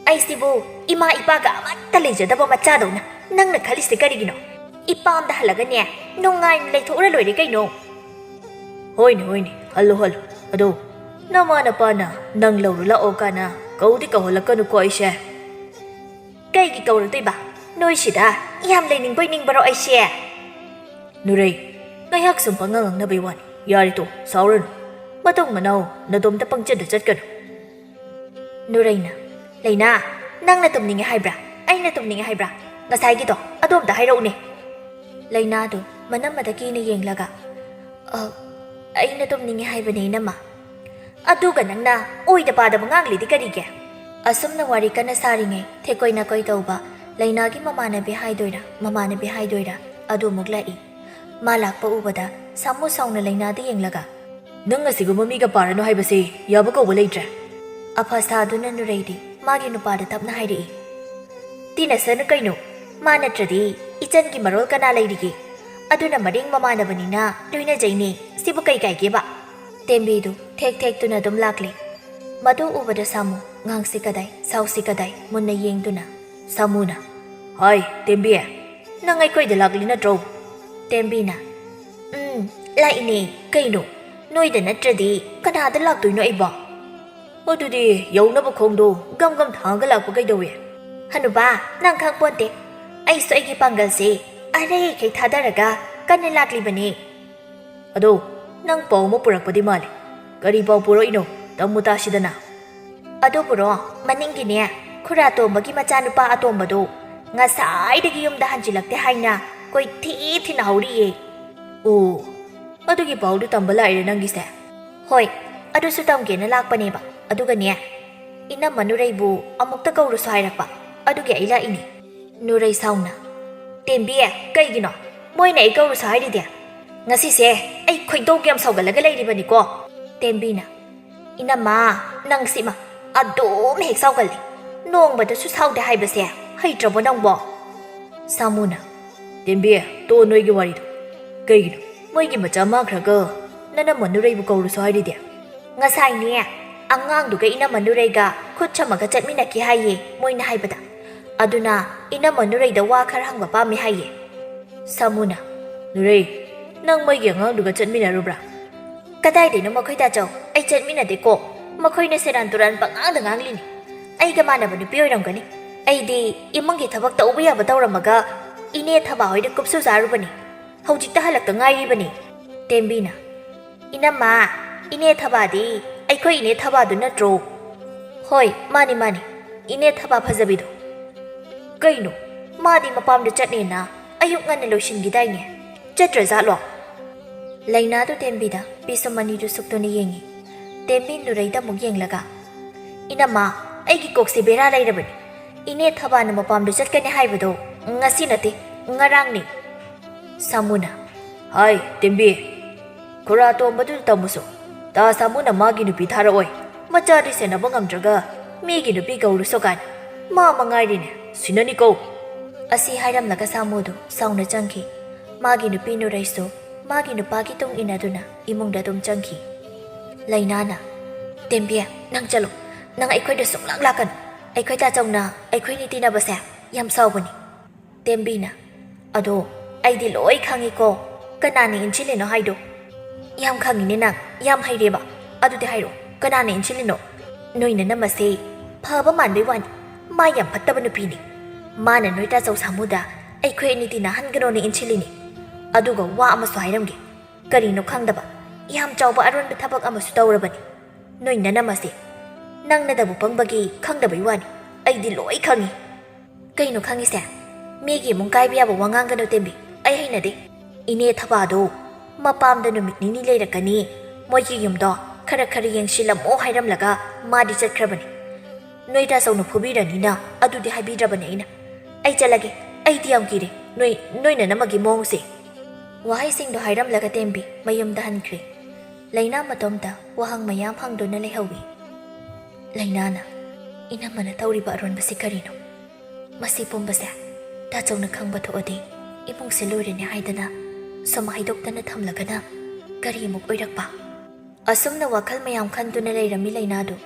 "ꯑꯩꯁꯤꯕꯨ ꯏꯃꯥ ꯏꯄꯥꯒ ꯑꯃꯠꯇ ꯂꯩꯖꯗꯕ ꯃꯆꯥꯗꯧꯅ ꯅꯪꯅ ꯈꯜꯂꯤꯁꯦ ꯀꯔꯤꯒꯤꯅꯣ? ꯏꯄꯥꯝꯗ ꯍꯜꯂꯒꯅꯦ ꯅꯨꯡꯉꯥꯏꯅ ꯂꯩꯊꯣꯛꯎꯔ ꯂꯣꯏꯔꯦ ꯀꯩꯅꯣ꯫" "ꯍꯣꯏꯅꯦ, ꯍꯣꯏꯅꯦ, ꯍꯜꯂꯣ, ꯍꯜꯂꯣ꯫ ꯑꯗꯣ ꯅꯃꯥ ꯅꯄꯥꯅ ꯅꯪ ꯂꯧꯔꯨ ꯂꯥꯛꯑꯣ ꯀꯥꯏꯅ ꯀꯧꯗꯤ ꯀꯧꯍꯜꯂꯛꯀꯅꯨꯀꯣ ꯑꯩꯁꯦ꯫" "ꯀꯩꯒꯤ ꯀꯧꯔꯛꯇꯣꯏꯕ? ꯅꯣꯏꯁꯤꯗ ꯌꯥꯝ ꯂꯩꯅꯤꯡꯕꯣꯏ ꯅꯤꯡꯕꯔꯣ ꯑꯩꯁꯦ?" "ꯅꯨꯔꯩ, ꯉꯥꯏꯍꯥꯛ ꯁꯨꯝ ꯄꯪꯉꯥꯡ ꯉꯥꯡꯅꯕꯩ ꯋꯥꯅꯤ꯫ ꯌꯥꯔꯦ ꯇꯣ, ꯁꯥꯎꯔꯅꯨ꯫ ꯃꯇꯨꯡ ꯃꯅꯥꯎ ꯅꯗꯣꯝꯇ ꯄꯪꯆꯠꯇ ꯆꯠꯀꯅꯨ꯫ ꯅꯨꯔꯩꯅ, "ꯂꯩꯅꯥ, ꯅꯪꯅ ꯇꯨꯝꯅꯤꯡꯉꯦ ꯍꯥꯏꯕ꯭ꯔꯥ? ꯑꯩꯅ ꯇꯨꯝꯅꯤꯡꯉꯦ ꯍꯥꯏꯕ꯭ꯔꯥ? ꯉꯁꯥꯏꯒꯤꯗꯣ ꯑꯗꯣ ꯑꯝꯇ ꯍꯥꯏꯔꯛꯎꯅꯦ꯫" ꯂꯩꯅꯥꯗꯨ ꯃꯅꯝꯃꯗ ꯀꯤꯅ ꯌꯦꯡꯂꯒ, "ꯑ, ꯑꯩꯅ ꯇꯨꯝꯅꯤꯡꯉꯦ ꯍꯥꯏꯕꯅꯦ, ꯏꯅꯝꯃ꯫" "ꯑꯗꯨꯒ ꯅꯪꯅ ꯑꯣꯏꯗ ꯄꯥꯗꯕ ꯉꯥꯡꯂꯤꯗꯤ ꯀꯔꯤꯒꯤ?" ꯑꯁꯨꯝꯅ ꯋꯥꯔꯤ ꯀꯟꯅ ꯁꯥꯔꯤꯉꯩ, ꯊꯦꯛꯀꯣꯏ ꯅꯥꯀꯣꯏ ꯇꯧꯕ ꯂꯩꯅꯥꯒꯤ ꯃꯃꯥꯟꯅꯕꯤ ꯍꯥꯏꯗꯣꯏꯔꯥ, ꯃꯃꯥꯟꯅꯕꯤ ꯍꯥꯏꯗꯣꯏꯔꯥ, ꯑꯗꯨ ꯑꯃꯨꯛ ꯂꯥꯛꯏ꯫ ꯃꯥ ꯂꯥꯛꯄ ꯎꯕꯗ ꯁꯥꯃꯨ ꯁꯥꯎꯅ ꯂꯩꯅꯥꯗ ꯌꯦꯡꯂꯒ, "ꯅꯪ ꯑꯁꯤꯒꯨꯝꯕ ꯃꯤꯒ ꯄꯥꯔꯅꯨ ꯍꯥꯏꯕꯁꯤ ꯌꯥꯕ ꯀꯧꯕ ꯂꯩꯇ꯭ꯔꯦ꯫" ꯑꯐ ꯁꯥꯗꯨꯅ ꯅꯨꯔꯩꯗꯤ ꯃꯥꯒꯤ ꯅꯨꯄꯥꯗ ꯇꯞꯅ ꯍꯥꯏꯔꯛꯏ, "ꯇꯤꯟꯅꯁꯅꯨ ꯀꯩꯅꯣ, ꯃꯥ ꯅꯠꯇ꯭ꯔꯗꯤ ꯏꯆꯟꯒꯤ ꯃꯔꯣꯜ ꯀꯅꯥ ꯂꯩꯔꯤꯒꯦ? ꯑꯗꯨꯅ ꯃꯔꯤꯡ ꯃꯃꯥꯟꯅꯕꯅꯤꯅ ꯂꯣꯏꯅꯖꯩꯅꯦ, ꯁꯤꯕꯨ ꯀꯩ ꯀꯥꯏꯒꯦꯕ?" ꯇꯦꯝꯕꯤꯗꯨ ꯊꯦꯛ ꯊꯦꯛꯇꯨꯅ ꯑꯗꯨꯝ ꯂꯥꯛꯂꯦ꯫ ꯃꯗꯨ ꯎꯕꯗ ꯁꯥꯃꯨ, ꯉꯥꯡꯁꯤ ꯀꯗꯥꯏ, ꯁꯥꯎꯁꯤ ꯀꯗꯥꯏ, ꯃꯨꯟꯅ ꯌꯦꯡꯗꯨꯅ ꯁꯥꯃꯨꯅ, "ꯍꯥꯏ, ꯇꯦꯝꯕꯤ, ꯅꯪ ꯑꯩꯈꯣꯏꯗ ꯂꯥꯛꯂꯤ ꯅꯠꯇ꯭ꯔꯣ?" ꯇꯦꯝꯕꯤꯅ, "ꯎꯝ, ꯂꯥꯛꯏꯅꯦ꯫ ꯀꯩꯅꯣ, ꯅꯣꯏꯗ ꯅꯠꯇ꯭ꯔꯗꯤ ꯀꯅꯥꯗ ꯂꯥꯛꯇꯣꯏꯅꯣ ꯑꯩꯕꯣ?" "ꯑꯗꯨꯗꯤ ꯌꯧꯅꯕ ꯈꯣꯡꯗꯣ ꯒꯝ ꯒꯝ ꯊꯥꯡꯉꯒ ꯂꯥꯛꯄ ꯀꯩꯗꯧꯏ?" "ꯍꯅꯨꯕꯥ, ꯅꯪ ꯈꯪꯄꯣꯟꯇꯦ꯫ ꯑꯩꯁꯨ ꯑꯩꯒꯤ ꯄꯥꯡꯒꯜꯁꯦ ꯑꯔꯩꯈꯩ ꯊꯥꯗꯔꯒ ꯀꯟꯅ ꯂꯥꯛꯂꯤꯕꯅꯦ꯫" "ꯑꯗꯣ, ꯅꯪ ꯄꯥꯎ ꯑꯃ ꯄꯨꯔꯛꯄꯗꯤ ꯃꯥꯜꯂꯤ꯫ ꯀꯔꯤ ꯄꯥꯎ ꯄꯨꯔꯛꯏꯅꯣ? ꯇꯝꯃꯨ ꯇꯥꯁꯤꯗꯅ꯫" "ꯑꯗꯨꯕꯨꯔꯣ, ꯃꯅꯤꯡꯒꯤꯅꯦ, ꯈꯨꯔꯥ ꯇꯣꯝꯕꯒꯤ ꯃꯆꯥꯅꯨꯄꯥ ꯑꯇꯣꯝꯕꯗꯣ ꯉꯁꯥꯏꯗꯒꯤ ꯌꯨꯝꯗ ꯍꯟꯖꯤꯜꯂꯛꯇꯦ ꯍꯥꯏꯅ ꯀꯣꯏꯊꯤ ꯊꯤꯅꯍꯧꯔꯤꯌꯦ꯫" "ꯑꯣ, ꯑꯗꯨꯒꯤ ꯄꯥꯎꯗꯨ ꯇꯝꯕ ꯂꯥꯛꯏꯔꯦ ꯅꯪꯒꯤꯁꯦ?" "ꯍꯣꯏ, ꯑꯗꯨꯁꯨ ꯇꯝꯒꯦꯅ ꯂꯥꯛꯄꯅꯦꯕ꯫ ꯑꯗꯨꯒꯅꯦ, ꯏꯅꯝꯃ ꯅꯨꯔꯩꯕꯨ ꯑꯃꯨꯛꯇ ꯀꯧꯔꯨꯁꯨ ꯍꯥꯏꯔꯛꯄ, ꯑꯗꯨꯒꯤ ꯑꯩ ꯂꯥꯛꯏꯅꯦ꯫" ꯅꯨꯔꯩ ꯁꯥꯎꯅ, "ꯇꯦꯝꯕꯤ, ꯀꯩꯒꯤꯅꯣ ꯃꯣꯏꯅ ꯑꯩ ꯀꯧꯔꯨꯁꯨ ꯍꯥꯏꯔꯤꯗꯤ? ꯉꯁꯤꯁꯦ ꯑꯩ ꯈꯣꯏꯗꯧ ꯌꯥꯝ ꯁꯥꯎꯒꯠꯂꯒ ꯂꯩꯔꯤꯕꯅꯤꯀꯣ꯫" ꯇꯦꯝꯕꯤꯅ, "ꯏꯅꯝꯃ, ꯅꯪ ꯁꯤꯃ ꯑꯗꯨꯝ ꯍꯦꯛ ꯁꯥꯎꯒꯜꯂꯤ꯫ ꯅꯣꯡꯃꯗꯁꯨ ꯁꯥꯎꯗꯦ ꯍꯥꯏꯕꯁꯦ ꯍꯩꯇ꯭ꯔꯕꯣ ꯅꯪꯕꯣ?" ꯁꯥꯃꯨꯅ, "ꯇꯦꯝꯕꯤ, ꯇꯣꯛꯑꯣ ꯅꯣꯏꯒꯤ ꯋꯥꯔꯤꯗꯣ꯫ ꯀꯩꯒꯤꯅꯣ ꯃꯣꯏꯒꯤ ꯃꯆꯥ ꯃꯥꯡꯈ꯭ꯔꯒ ꯅꯅꯝꯃ ꯅꯨꯔꯩꯕꯨ ꯀꯧꯔꯨꯁꯨ ꯍꯥꯏꯔꯤꯗꯤ?" "ꯉꯁꯥꯏꯅꯦ, ꯑꯉꯥꯡꯗꯨꯒ ꯏꯅꯝꯃ ꯅꯨꯔꯩꯒ ꯈꯨꯠ ꯁꯝꯃꯒ ꯆꯠꯃꯤꯟꯅꯈꯤ ꯍꯥꯏꯌꯦ ꯃꯣꯏꯅ ꯍꯥꯏꯕꯗ꯫ ꯑꯗꯨꯅ ꯏꯅꯝꯃ ꯅꯨꯔꯩꯗ ꯋꯥ ꯈꯔ ꯍꯪꯕ ꯄꯥꯝꯃꯤ ꯍꯥꯏꯌꯦ꯫" ꯁꯥꯃꯨꯅ, "ꯅꯨꯔꯩ, ꯅꯪ ꯃꯣꯏꯒꯤ ꯑꯉꯥꯡꯗꯨꯒ ꯆꯠꯃꯤꯟꯅꯔꯨꯕ꯭ꯔꯥ?" "ꯀꯗꯥꯏꯗꯩꯅꯣ ꯃꯈꯣꯏ ꯇꯥꯆꯧ? ꯑꯩ ꯆꯠꯃꯤꯟꯅꯗꯦꯀꯣ꯫ ꯃꯈꯣꯏꯅ ꯁꯦꯔꯥꯟ ꯇꯨꯔꯥꯟ ꯄꯉꯥꯡꯗ ꯉꯥꯡꯂꯤꯅꯤ꯫ ꯑꯩꯒ ꯃꯥꯟꯅꯕ ꯅꯨꯄꯤ ꯑꯣꯏꯔꯝꯒꯅꯤ꯫ ꯑꯩꯗꯤ ꯏꯃꯨꯡꯒꯤ ꯊꯕꯛ ꯇꯧꯕ ꯌꯥꯕ ꯇꯧꯔꯝꯃꯒ ꯏꯅꯦ ꯊꯕꯥ ꯍꯣꯏꯗ ꯀꯨꯞꯁꯨ ꯆꯥꯔꯨꯕꯅꯤ꯫" ꯍꯧꯖꯤꯛꯇ ꯍꯜꯂꯛꯇ ꯉꯥꯏꯔꯤꯕꯅꯤ꯫ ꯇꯦꯝꯕꯤꯅ, "ꯏꯅꯝꯃ, ꯏꯅꯦ ꯊꯕꯥꯗꯤ ꯑꯩꯈꯣꯏ ꯏꯅꯦ ꯊꯕꯥꯗꯨ ꯅꯠꯇ꯭ꯔꯣ?" "ꯍꯣꯏ, ꯃꯥꯅꯤ, ꯃꯥꯅꯤ, ꯏꯅꯦ ꯊꯕꯥ ꯐꯖꯕꯤꯗꯣ꯫ ꯀꯩꯅꯣ, ꯃꯥꯗꯤ ꯃꯄꯥꯝꯗ ꯆꯠꯅꯦꯅ ꯑꯌꯨꯛ ꯉꯟꯅ ꯂꯣꯏꯁꯤꯟꯈꯤꯗꯥꯏꯅꯦ? ꯆꯠꯇ꯭ꯔꯖꯥꯠꯂꯣ?" ꯂꯩꯅꯥꯗꯨ ꯇꯦꯝꯕꯤꯗ ꯄꯤꯁꯨꯝ ꯑꯅꯤꯗꯨ ꯁꯨꯛꯇꯨꯅ ꯌꯦꯡꯉꯤ꯫ ꯇꯦꯝꯕꯤ ꯅꯨꯔꯩꯗ ꯑꯃꯨꯛ ꯌꯦꯡꯂꯒ, "ꯏꯅꯝꯃ, ꯑꯩꯒꯤ ꯀꯣꯛꯁꯦ ꯕꯦꯔꯥ ꯂꯩꯔꯕꯅꯤ꯫ ꯏꯅꯦ ꯊꯕꯥꯅ ꯃꯄꯥꯝꯗ ꯆꯠꯀꯅꯤ ꯍꯥꯏꯕꯗꯣ ꯉꯁꯤ ꯅꯠꯇꯦ, ꯉꯔꯥꯡꯅꯤ꯫" ꯁꯥꯃꯨꯅ, "ꯍꯥꯏ, ꯇꯦꯝꯕꯤ, ꯈꯨꯔꯥ ꯇꯣꯝꯕꯗꯨꯗ ꯇꯝꯃꯨꯁꯨ꯫ ꯇꯥ ꯁꯥꯃꯨꯅ ꯃꯥꯒꯤ ꯅꯨꯄꯤ ꯊꯥꯔꯛꯑꯣꯏ, ꯃꯆꯥꯗꯤ ꯁꯦꯟꯅꯕ ꯉꯝꯗ꯭ꯔꯒ ꯃꯤꯒꯤ ꯅꯨꯄꯤ ꯀꯧꯔꯨꯁꯣ ꯀꯥꯏꯅ꯫ ꯃꯥ ꯃꯉꯥꯏꯔꯤꯅꯦ, ꯁꯤꯅꯅꯤꯀꯣ꯫" ꯑꯁꯤ ꯍꯥꯏꯔꯝꯂꯒ ꯁꯥꯃꯨꯗꯨ ꯁꯥꯎꯅ ꯆꯪꯈꯤ꯫ ꯃꯥꯒꯤ ꯅꯨꯄꯤ ꯅꯨꯔꯩꯁꯨ ꯃꯥꯒꯤ ꯅꯨꯄꯥꯒꯤ ꯇꯨꯡ ꯏꯟꯅꯗꯨꯅ ꯏꯃꯨꯡꯗ ꯑꯗꯨꯝ ꯆꯪꯈꯤ꯫ ꯂꯩꯅꯥꯅ, "ꯇꯦꯝꯕꯤ, ꯅꯪ ꯆꯠꯂꯣ꯫ ꯅꯪ ꯑꯩꯈꯣꯏꯗ ꯁꯨꯡꯂꯥꯛ ꯂꯥꯛꯀꯅꯨ꯫ ꯑꯩꯈꯣꯏ ꯇꯥꯆꯧꯅ ꯑꯩꯈꯣꯏꯅꯤ ꯇꯤꯟꯅꯕꯁꯦ ꯌꯥꯝ ꯁꯥꯎꯕꯅꯤ꯫" ꯇꯦꯝꯕꯤꯅ, "ꯑꯗꯣ ꯑꯩꯗꯤ ꯂꯣꯏ ꯈꯪꯉꯤꯀꯣ, ꯀꯅꯥꯅ ꯏꯟꯁꯤꯜꯂꯤꯅꯣ ꯍꯥꯏꯗꯣ꯫" "ꯌꯥꯝ ꯈꯪꯉꯤꯅꯦ ꯅꯪ, ꯌꯥꯝ ꯍꯩꯔꯦꯕ꯫ ꯑꯗꯨꯗꯤ ꯍꯥꯏꯔꯣ, ꯀꯅꯥꯅ ꯏꯟꯁꯤꯜꯂꯤꯅꯣ?" "ꯅꯣꯏ ꯅꯅꯝꯃꯁꯦ ꯐꯕ ꯃꯥꯟꯕꯩ ꯋꯥꯅꯤ, ꯃꯥ ꯌꯥꯝ ꯐꯠꯇꯕ ꯅꯨꯄꯤꯅꯤ꯫ ꯃꯥꯅ ꯅꯣꯏ ꯇꯥꯆꯧ ꯁꯥꯃꯨꯗ ꯑꯩꯈꯣꯏ ꯑꯅꯤ ꯇꯤꯟꯅꯍꯟꯒꯅꯣꯅ ꯏꯟꯁꯤꯜꯂꯤꯅꯤ꯫ ꯑꯗꯨꯒ ꯋꯥ ꯑꯃꯁꯨ ꯍꯥꯏꯔꯝꯒꯦ, ꯀꯔꯤꯅꯣ ꯈꯪꯗꯕ, ꯌꯥꯝ ꯆꯥꯎꯕ ꯑꯔꯣꯟꯕ ꯊꯕꯛ ꯑꯃꯁꯨ ꯇꯧꯔꯕꯅꯤ꯫ ꯅꯣꯏ ꯅꯅꯝꯃꯁꯦ ꯅꯪꯅꯗꯕꯨ ꯄꯪꯕꯒꯤ ꯈꯪꯗꯕꯩ ꯋꯥꯅꯤ, ꯑꯩꯗꯤ ꯂꯣꯏ ꯈꯪꯉꯤ꯫" "ꯀꯩꯅꯣ ꯈꯪꯉꯤꯁꯦ? ꯃꯤꯒꯤ ꯏꯃꯨꯡ ꯀꯥꯏꯕ ꯌꯥꯕ ꯋꯥ ꯉꯥꯡꯒꯅꯨ ꯇꯦꯝꯕꯤ, ꯑꯩ ꯍꯩꯅꯗꯦ꯫ ꯏꯅꯦ ꯊꯕꯥꯗꯣ ꯃꯄꯥꯝꯗ ꯅꯨꯃꯤꯠ ꯅꯤꯅꯤ ꯂꯩꯔꯛꯀꯅꯤ, ꯃꯣꯏꯒꯤ ꯌꯨꯝꯗꯣ ꯈꯔ ꯈꯔ ꯌꯦꯡꯁꯤꯜꯂꯝꯃꯣ ꯍꯥꯏꯔꯝꯂꯒ ꯃꯥꯗꯤ ꯆꯠꯈ꯭ꯔꯕꯅꯤ꯫ ꯅꯣꯏ ꯇꯥꯆꯧꯅ ꯐꯨꯕꯤꯔꯅꯤꯅ ꯑꯗꯨꯗꯤ ꯍꯥꯏꯕꯤꯗ꯭ꯔꯕꯅꯦ ꯑꯩꯅ꯫ ꯑꯩ ꯆꯠꯂꯒꯦ, ꯑꯩꯗꯤ ꯌꯥꯝ ꯀꯤꯔꯦ ꯅꯣꯏ, ꯅꯣꯏ ꯅꯅꯝꯃꯒꯤ ꯃꯑꯣꯡꯁꯦ꯫" ꯋꯥꯍꯩꯁꯤꯡꯗꯣ ꯍꯥꯏꯔꯝꯂꯒ ꯇꯦꯝꯕꯤ ꯃꯌꯨꯝꯗ ꯍꯟꯈ꯭ꯔꯦ꯫ ꯂꯩꯅꯥ ꯃꯇꯣꯝꯇ ꯋꯥꯍꯪ ꯃꯌꯥꯝ ꯍꯪꯗꯨꯅ ꯂꯩꯍꯧꯏ꯫ ꯂꯩꯅꯥꯅ, "ꯏꯅꯝꯃꯅ ꯇꯧꯔꯤꯕ ꯑꯔꯣꯟꯕꯁꯤ ꯀꯔꯤꯅꯣ? ꯃꯁꯤ ꯄꯨꯝꯕꯁꯦ ꯇꯥꯆꯧꯅ ꯈꯪꯕ ꯊꯣꯛꯑꯗꯤ ꯏꯃꯨꯡꯁꯦ ꯂꯣꯏꯔꯅꯤ ꯍꯥꯏꯗꯅ ꯁꯨꯝ ꯍꯥꯏꯗꯣꯛꯇꯅ ꯊꯝꯂꯒꯅ ꯀꯔꯤꯃꯨꯛ ꯑꯣꯏꯔꯛꯄ?" ꯑꯁꯨꯝꯅ ꯋꯥꯈꯜ ꯃꯌꯥꯝ ꯈꯟꯗꯨꯅ ꯂꯩꯔꯝꯃꯤ ꯂꯩꯅꯥꯗꯨ꯫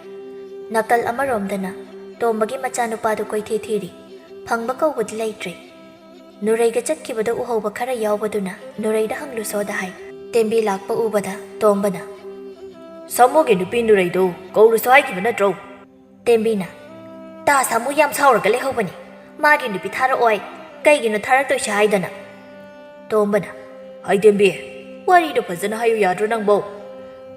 ꯅꯥꯀꯜ ꯑꯃꯔꯣꯝꯗꯅ ꯇꯣꯝꯕꯒꯤ ꯃꯆꯥꯅꯨꯄꯥꯗꯨ ꯀꯣꯏꯊꯤ ꯊꯤꯔꯤ꯫ ꯐꯪꯕ ꯀꯧꯕꯗꯤ ꯂꯩꯇ꯭ꯔꯦ꯫ ꯅꯨꯔꯩꯒ ꯆꯠꯈꯤꯕꯗ ꯎꯍꯧꯕ ꯈꯔ ꯌꯥꯎꯕꯗꯨꯅ ꯅꯨꯔꯩꯗ ꯍꯪꯂꯨꯁꯣꯗ ꯍꯥꯏ꯫ ꯇꯦꯝꯕꯤ ꯂꯥꯛꯄ ꯎꯕꯗ ꯇꯣꯝꯕꯅ, "ꯁꯥꯃꯨꯒꯤ ꯅꯨꯄꯤ ꯅꯨꯔꯩꯗꯨ ꯀꯧꯔꯨꯁꯣ ꯍꯥꯏꯈꯤꯕ ꯅꯠꯇ꯭ꯔꯣ?" ꯇꯦꯝꯕꯤꯅ, "ꯇꯥ ꯁꯥꯃꯨ ꯌꯥꯝ ꯁꯥꯎꯔꯒ ꯂꯩꯍꯧꯕꯅꯤ꯫ ꯃꯥꯒꯤ ꯅꯨꯄꯤ ꯊꯥꯔꯛꯑꯣꯏ꯫ ꯀꯩꯒꯤꯅꯣ ꯊꯥꯔꯛꯇꯣꯏꯁꯦ ꯍꯥꯏꯗꯅ?" ꯇꯣꯝꯕꯅ, ꯍꯩꯇꯦꯝꯕꯤ, ꯋꯥꯔꯤꯗꯣ ꯐꯖꯅ ꯍꯥꯏꯌꯨ ꯌꯥꯗ꯭ꯔꯣ ꯅꯪꯕꯣ?